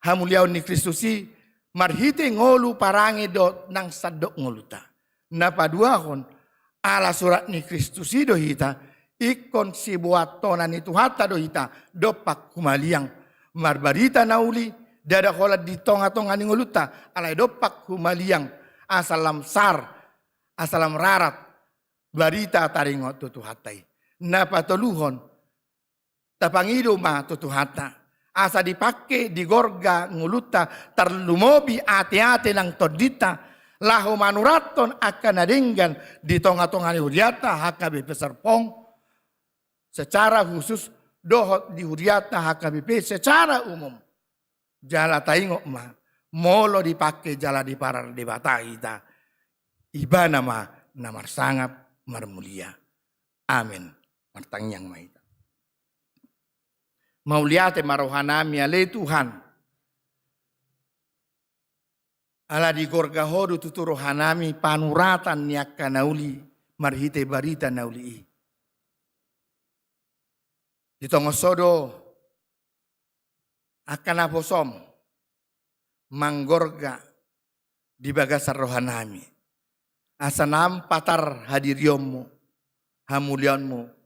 hamuliaon ni Kristus i marhite ngolu parange dohot nang sandok ngolunta. Na paduahon, ala surat ni Kristus i do hita, ingkon siboan tona ni Tuhanta do hita, dompak humaliang. Marbarita na uli, ndada holan di tongatonga ni ngolunta, alai dompak humaliang, asa lam sar, asa lam rarat, barita taringot tu Tuhanta i. Na patoluhon, tapangido ma tu Tuhanta, asa dipangke, digorga ngolunta, tarlumobi ateate nang tondinta, laho manurathon angka na denggan di tonga-tonga ni hurianta H K B P Serpong secara khusus, dohot di hurianta H K B P secara umum. Jala taingot ma, molo dipangke jala diparar Debata hita, Ibana ma na marsangap marmulia. Amen. Martangiang ma hita. Mauliate ma rohanami ale Tuhan, ala digorga Ho do tutu rohanami panuratan ni angka na uli marhite barita na uli i. Di tonga on do angka naposoM manggorga di bagasan rohanami, asa naeng patar hadirionMu, hamuliaonMu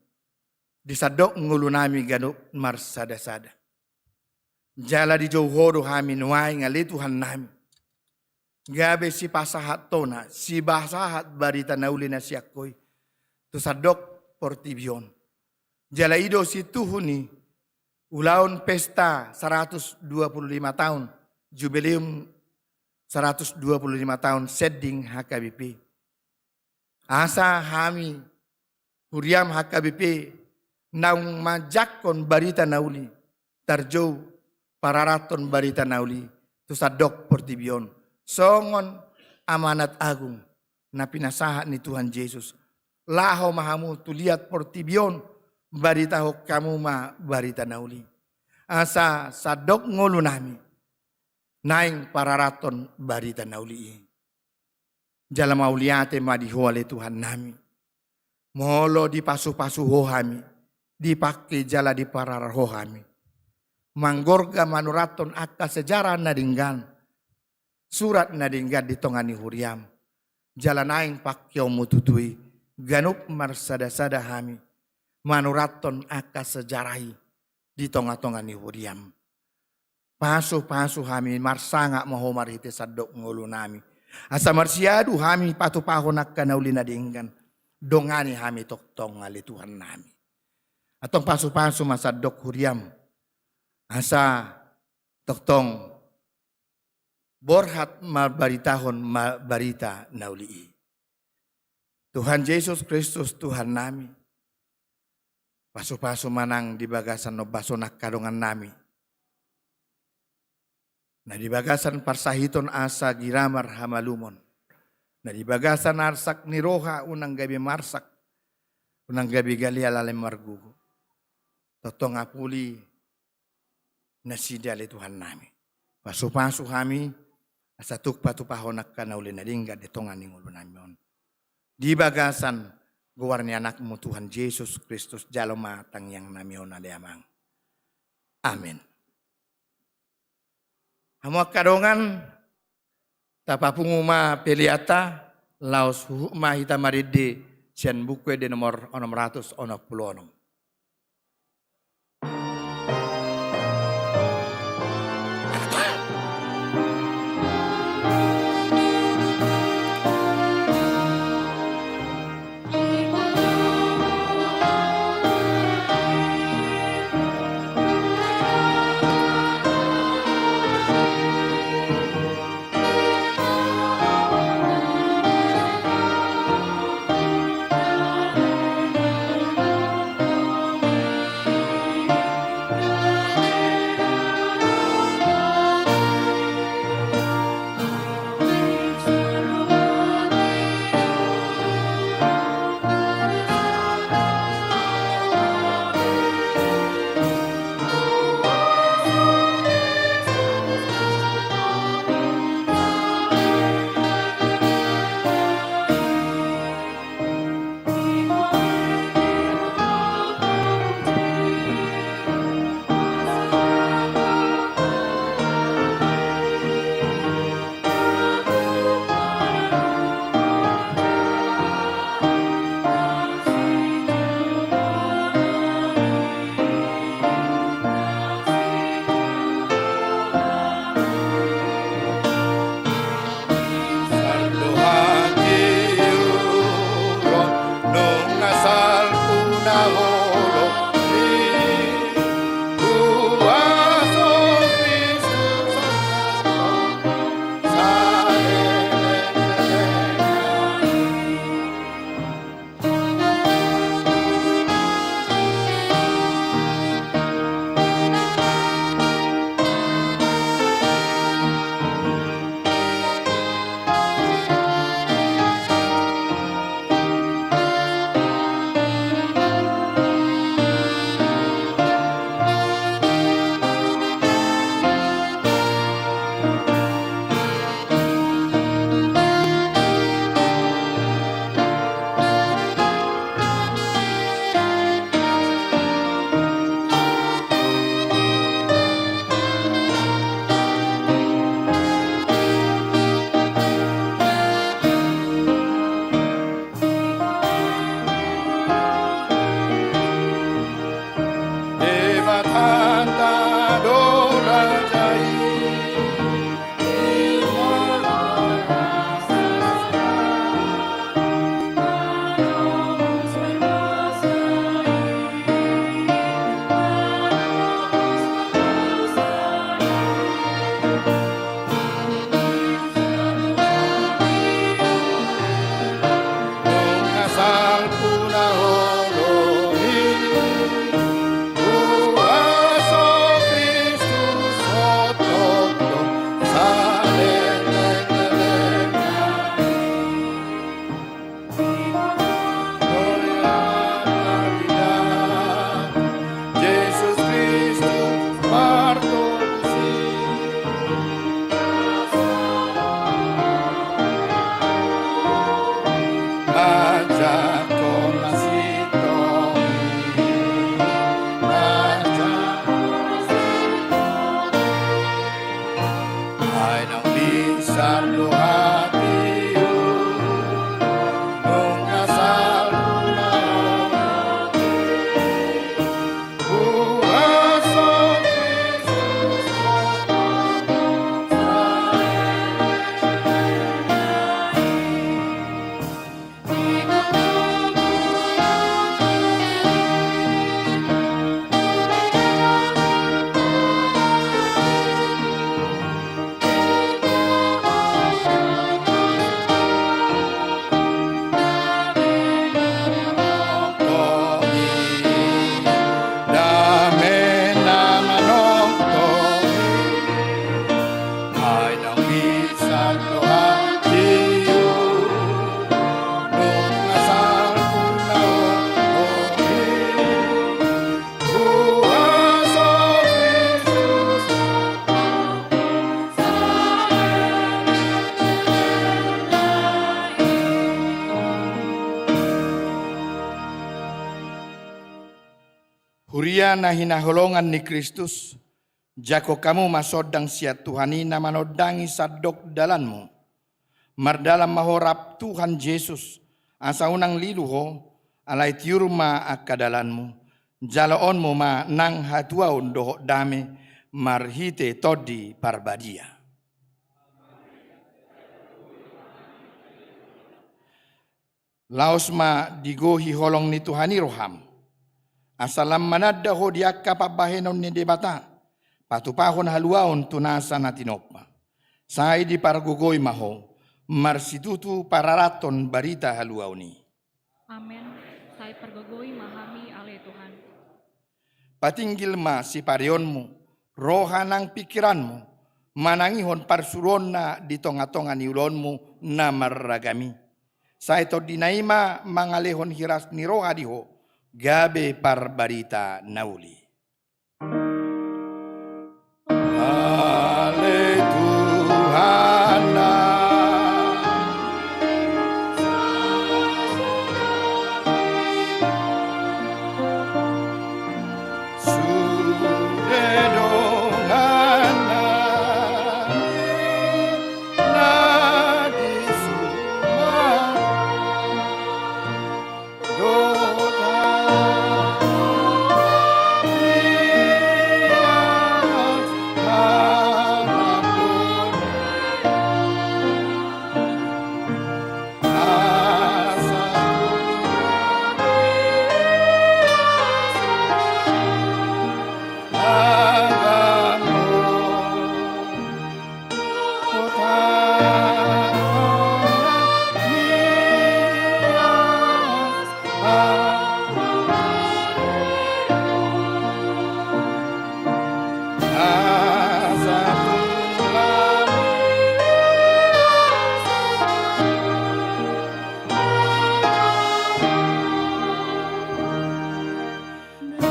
di sandok ngolunami ganup marsada-sada. Jala dijou Ho do hami nuaeng ale Tuhannami, gabe sipasahat Ho na, sipasahat barita na uli na sian Ho i tu sandok portibi on. Jala i do situhu ni ulaon pesta saratus dua pulu lima taon, jubileum saratus dua pulu lima taon sending H K B P. Asa hami huriaM H K B P naung manjangkon barita na uli, tarjou pararathon barita na uli tu sandok portibi on, songon amanat agung na pinasahat ni Tuhan Jesus. Laho ma hamu tu liat portibi on, baritahon hamu ma barita na uli, asa sandok ngolunami naeng pararathon barita na uli i. Jala mauliate ma di Ho ale Tuhannami, molo dipasu-pasu Ho hami, dipangke jala diparar Ho hami manggorga manurathon angka sejarah na denggan, surat na denggan di tonga ni huriaM. Jala naeng pangkeonMu tutu i, ganup marsada-sada hami manurathon angka sejarah i di tonga-tonga ni huriaM. Pasu-pasu hami, marsangap ma Ho marhite sandok ngolunami, asa marsiadu hami patupahon angka na uli na denggan. Dongani hami tongtong ale Tuhannami. Antong pasu-pasu ma sandok huriaM, asa tongtong borhat marbaritahon ma barita na uli i. Tuhan Jesus Kristus Tuhannami, pasu-pasu ma nang di bagasan ombas on angka dongannami, na di bagasan parsahiton asa gira marhamalumon, na di bagasan arsak ni roha unang gabe marsak, unang gabe gale alai margogo. Tongtong apuli nasida ale Tuhannami. Pasu-pasu hami, asa tuk patupahon angka na uli na denggan di tonga ni ngolunami on. Di bagasan goar ni AnakMu Tuhan Jesus Kristus, jalo ma tangiangnami on ale Amang. Amen. Hamu angka dongan, tapapungu ma peleanta, laos huhut ma hita marende sian Buku Ende nomor onom ratus onom pulu onom. Ia na hinaholongan ni Kristus, jangkon hamu ma sondang sian Tuhan i na manondangi sandok dalanmu. Mardalan ma ho rap Tuhan Jesus, asa unang lilu ho, alai tiur ma angka dalanmu, jaloonmu ma nang hatuaon dohot dame, marhite Tondi Parbadia. Laos ma digohi holong ni Tuhan i roham. Asa lam mananda ho di angka pambahenon ni Debata, patupahon haluaon tu nasa na tinompa. Sai dipargogoi ma ho, marsitutu pararathon barita haluaon i. Amen. Sai pargogoi ma hami ale Tuhan. Patinggil ma sipareonmu, roha nang pingkiranmu, manangihon parsuruonna di tongatonga ni ulaonmu na marragam i. Sai tondina i ma mangalehon hiras ni roha di ho, gabe parbarita na uli. Ale Tuhanna. Sude donganna na di Sumatera.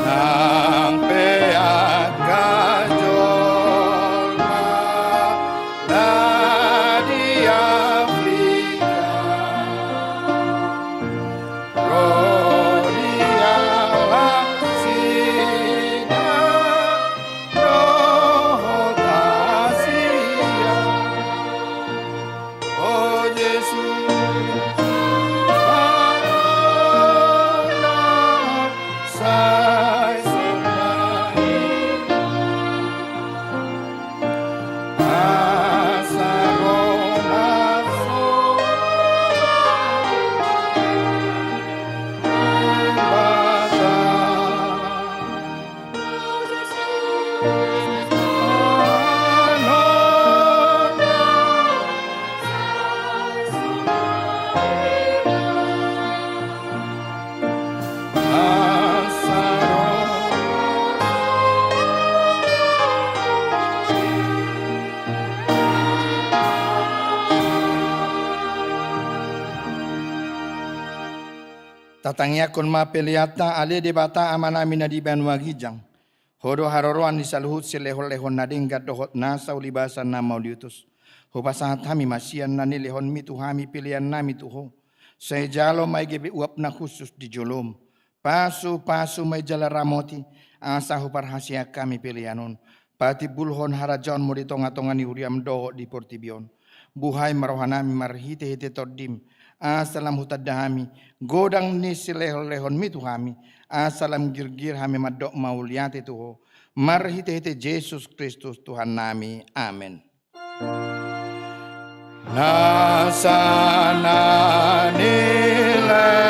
Nang pe angka jolma na di Afrika, ro di Asia, dohot Asia. O Jesus, sai sonai asa ro ma sonai Debata. Tatangiangkon ma peleanta, ale Debata Amanami na di banua ginjang. Ho do haroroan ni saluhut silehonlehon na denggan dohot nasa ulibasan na mauliutus. Hupasahat hami ma sian na nilehonmi tu hami peleannami tu ho. Sai jalo ma i gabe uap na hushus di jolom. Pasupasu ma i jala ramoti, asa huparhaseang hami pelean on. Patimbulhon harajaonmu di tongatonga ni huriam dohot di portibi on. Buhai ma rohanami marhitehite Tondim, asa lam hutanda hami godang ni silehonlehonmi tu hami, asa lam girgir hami mandok mauliate tu ho, marhitehite Jesus Kristus Tuhannami. Amen. Nasa na nilehonmi.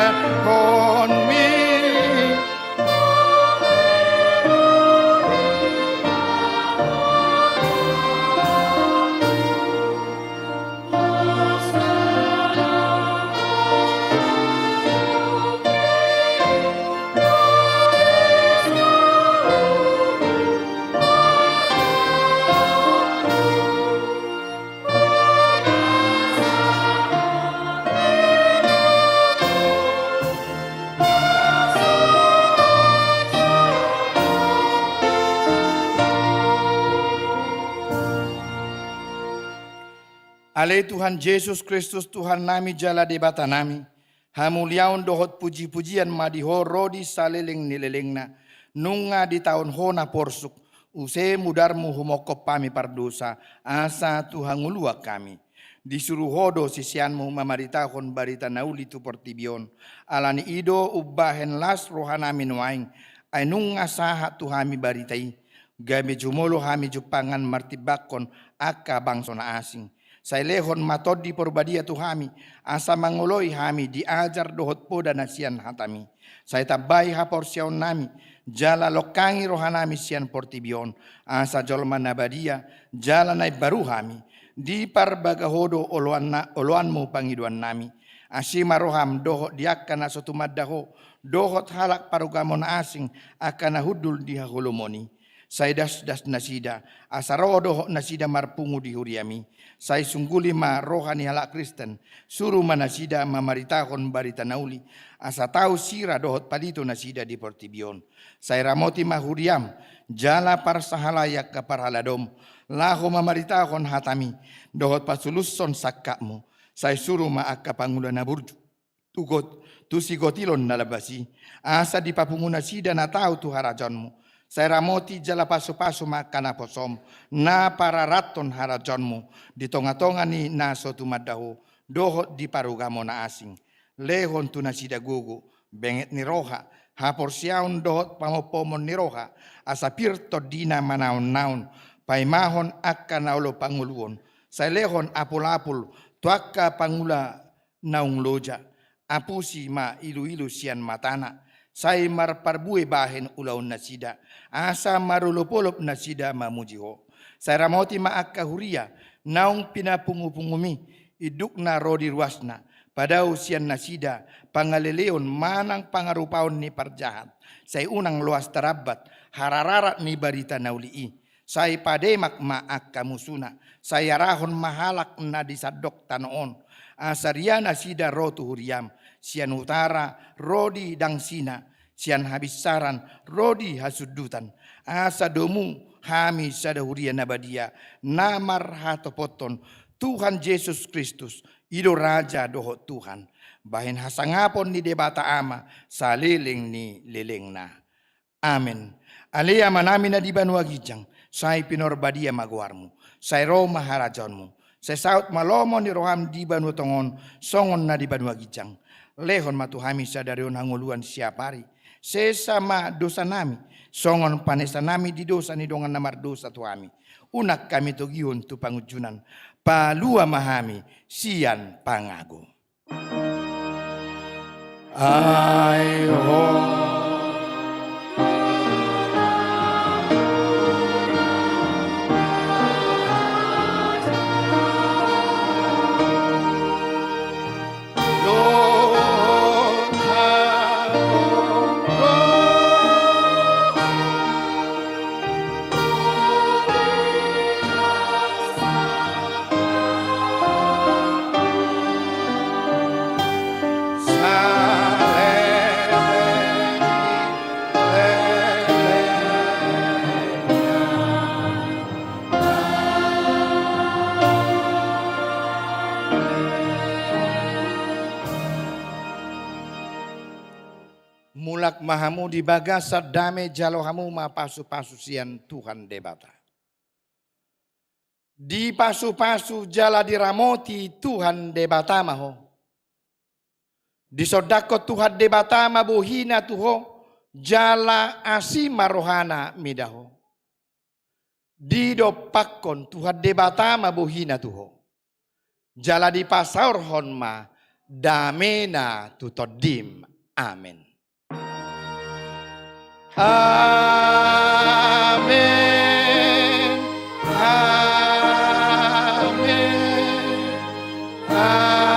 Ale Tuhan Jesus Kristus, Tuhannami jala Debatanami, hamuliaon dohot pujipujian ma di Ho ro di saleleng ni lelengna, Nunga ditaon Ho na porsuk, use mudarmu humongkop hami pardosa, asa tu hangoluan hami. Disuru Ho do siseanmu mamaritahon barita na uli tu portibi on. Ala ni i do umbahen las rohanami nuaeng, ai nunga sahat tu hami barita i, gabe jumolo hami jumpangan martimbangkon angka bangso na asing. Sai lehon ma Tondi Parbadia tu hami, asa mangoloi hami di ajar dohot poda na sian hatami. Sai tambai haporseaonnami, jala longkangi rohanami sian portibi on, asa jolma na badia, jala na imbaru hami. Diparbaga Ho do oloanna, oloanmu pangidoannami. Asi ma roham dohot di angka na so tumanda Ho, dohot halak parugamo na asing, angka na hundul di haholomon i. Sai dasdas nasida, asa ro dohot nasida marpungu di huriami. Sai sungguli ma roha ni halak Kristen, suru ma nasida mamaritahon barita na uli, asa tau sira dohot palito nasida di portibi on. Sai ramoti ma huriam, jala parsahalai angka parhaladom, laho mamaritahon hatami, dohot pasulushon sangkapmu. Sai suru ma angka pangula na burju tu got-, tu sigotilon na labas i, asa dipapungu nasida na tau tu harajaonmu. Sai ramoti jala pasupasu ma angka naposom, na pararathon harajaonmu, di tongatonga ni na so tumanda Ho, dohot di parugamo na asing. Lehon tu nasida gogo, benget ni roha, haporseaon dohot pamompomon ni roha, asa pir tondina manaonnaon, paimahon angka na olo pangoluon. Sai lehon apulapul, tu angka pangula naung loja, apusi ma iluilu sian matana, sai marparbue bahen ulaon nasida, asa marolopolop nasida mamuji Ho. Sai ramoti ma angka huria, naung pinapungupungumi, indukna ro di ruasna, padao sian nasida, pangaleleon manang pangarupaon ni parjahat, sai unang loas tarambat, harararat ni barita na uli i. Sai pademak ma angka musuna, sai arahon ma halak na di sandok tano on. Asa ria nasida ro tu huriam, sian utara ro di dangsina, sian habinsaran ro di hasundutan. Asa domu hami sada huria na badia, na marhatopothon Tuhan Jesus Kristus, i do Raja dohot Tuhan, bahen hasangapon ni Debata Ama, saleleng ni lelengna. Amen. Ale Amanami na di banua ginjang, sai pinarbadia ma goarmu, sai ro ma harajaonmu, sai saut ma lomo ni roham di banua tonga on, songon na di banua ginjang. Lehon ma tu hami sadari on hangoluan siapari, sesa ma dosanami, songon panesanami di dosa ni dongan na mardosa tu hami. Unang hami togihon tu pangunjunan, palua ma hami sian pangago. Ai ho. Mulak ma hamu di bagasan dame, jalo hamu ma pasupasu sian Tuhan Debata. Dipasupasu jala diramoti Tuhan Debata ma ho. Disondangkon Tuhan Debata ma bohina tu ho, jala asi ma rohana mida ho. Didompakkon Tuhan Debata ma bohina tu ho, jala dipasaorhon ma damena tu tondim. Amen. Amen. Amen. Amen.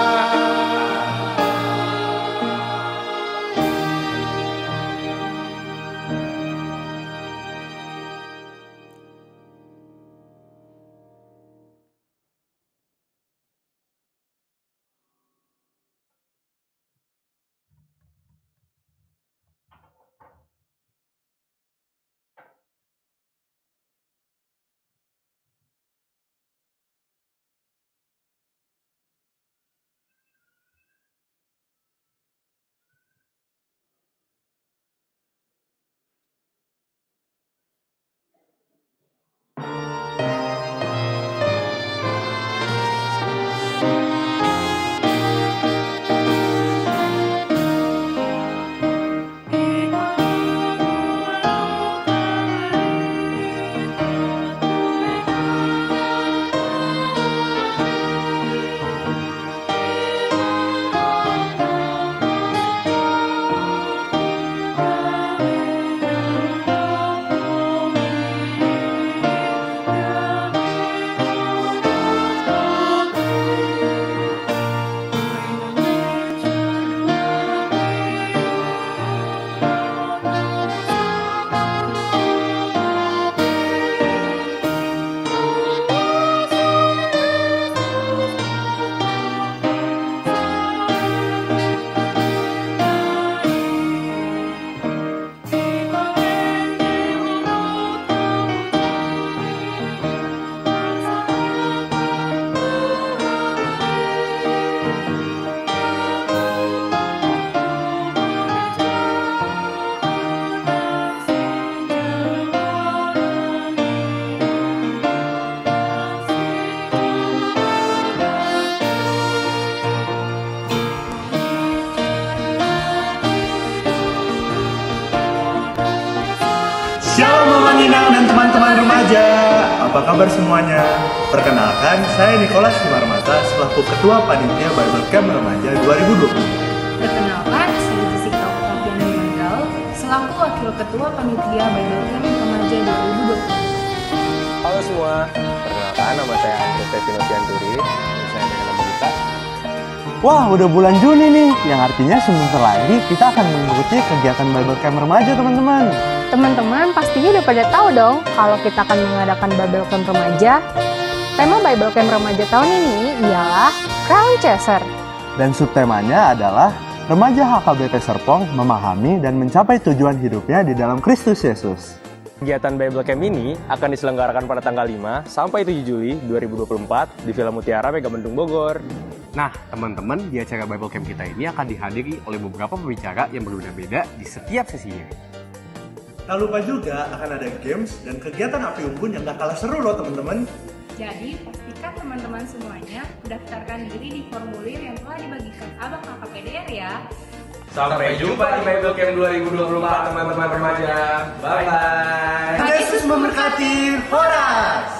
Apa kabar semuanya? Perkenalkan, saya Nicholas Simarmata selaku Ketua Panitia Bible Camp Remaja dua ribu dua puluh. Perkenalkan, saya Jessica Octaviani Mandal selaku Wakil Ketua Panitia Bible Camp Remaja dua ribu dua puluh. Halo semua, perkenalkan, nama saya Andrew Stefano Sianturi. Saya dengan nama Gita. Wah, udah bulan Juni nih, yang artinya sebentar lagi kita akan mengikuti kegiatan Bible Camp Remaja, teman-teman. Teman-teman pastinya udah pada tahu dong kalau kita akan mengadakan Bible Camp Remaja. Tema Bible Camp Remaja tahun ini ialah Crown Chaser. Dan subtemanya adalah Remaja H K B P Serpong memahami dan mencapai tujuan hidupnya di dalam Kristus Yesus. Kegiatan Bible Camp ini akan diselenggarakan pada tanggal lima sampai tujuh Juli dua ribu dua puluh empat di Villa Mutiara, Megamendung, Bogor. Nah, teman-teman, di acara Bible Camp kita ini akan dihadiri oleh beberapa pembicara yang berbeda-beda di setiap sesinya. Tak lupa juga akan ada games dan kegiatan api unggun yang gak kalah seru loh, teman-teman. Jadi, pastikan teman-teman semuanya daftarkan diri di formulir yang telah dibagikan Abang K K P D R ya. Sampai jumpa di Bible Camp dua ribu dua puluh empat, teman-teman remaja. Bye-bye. Tuhan Yesus memberkati. Horas.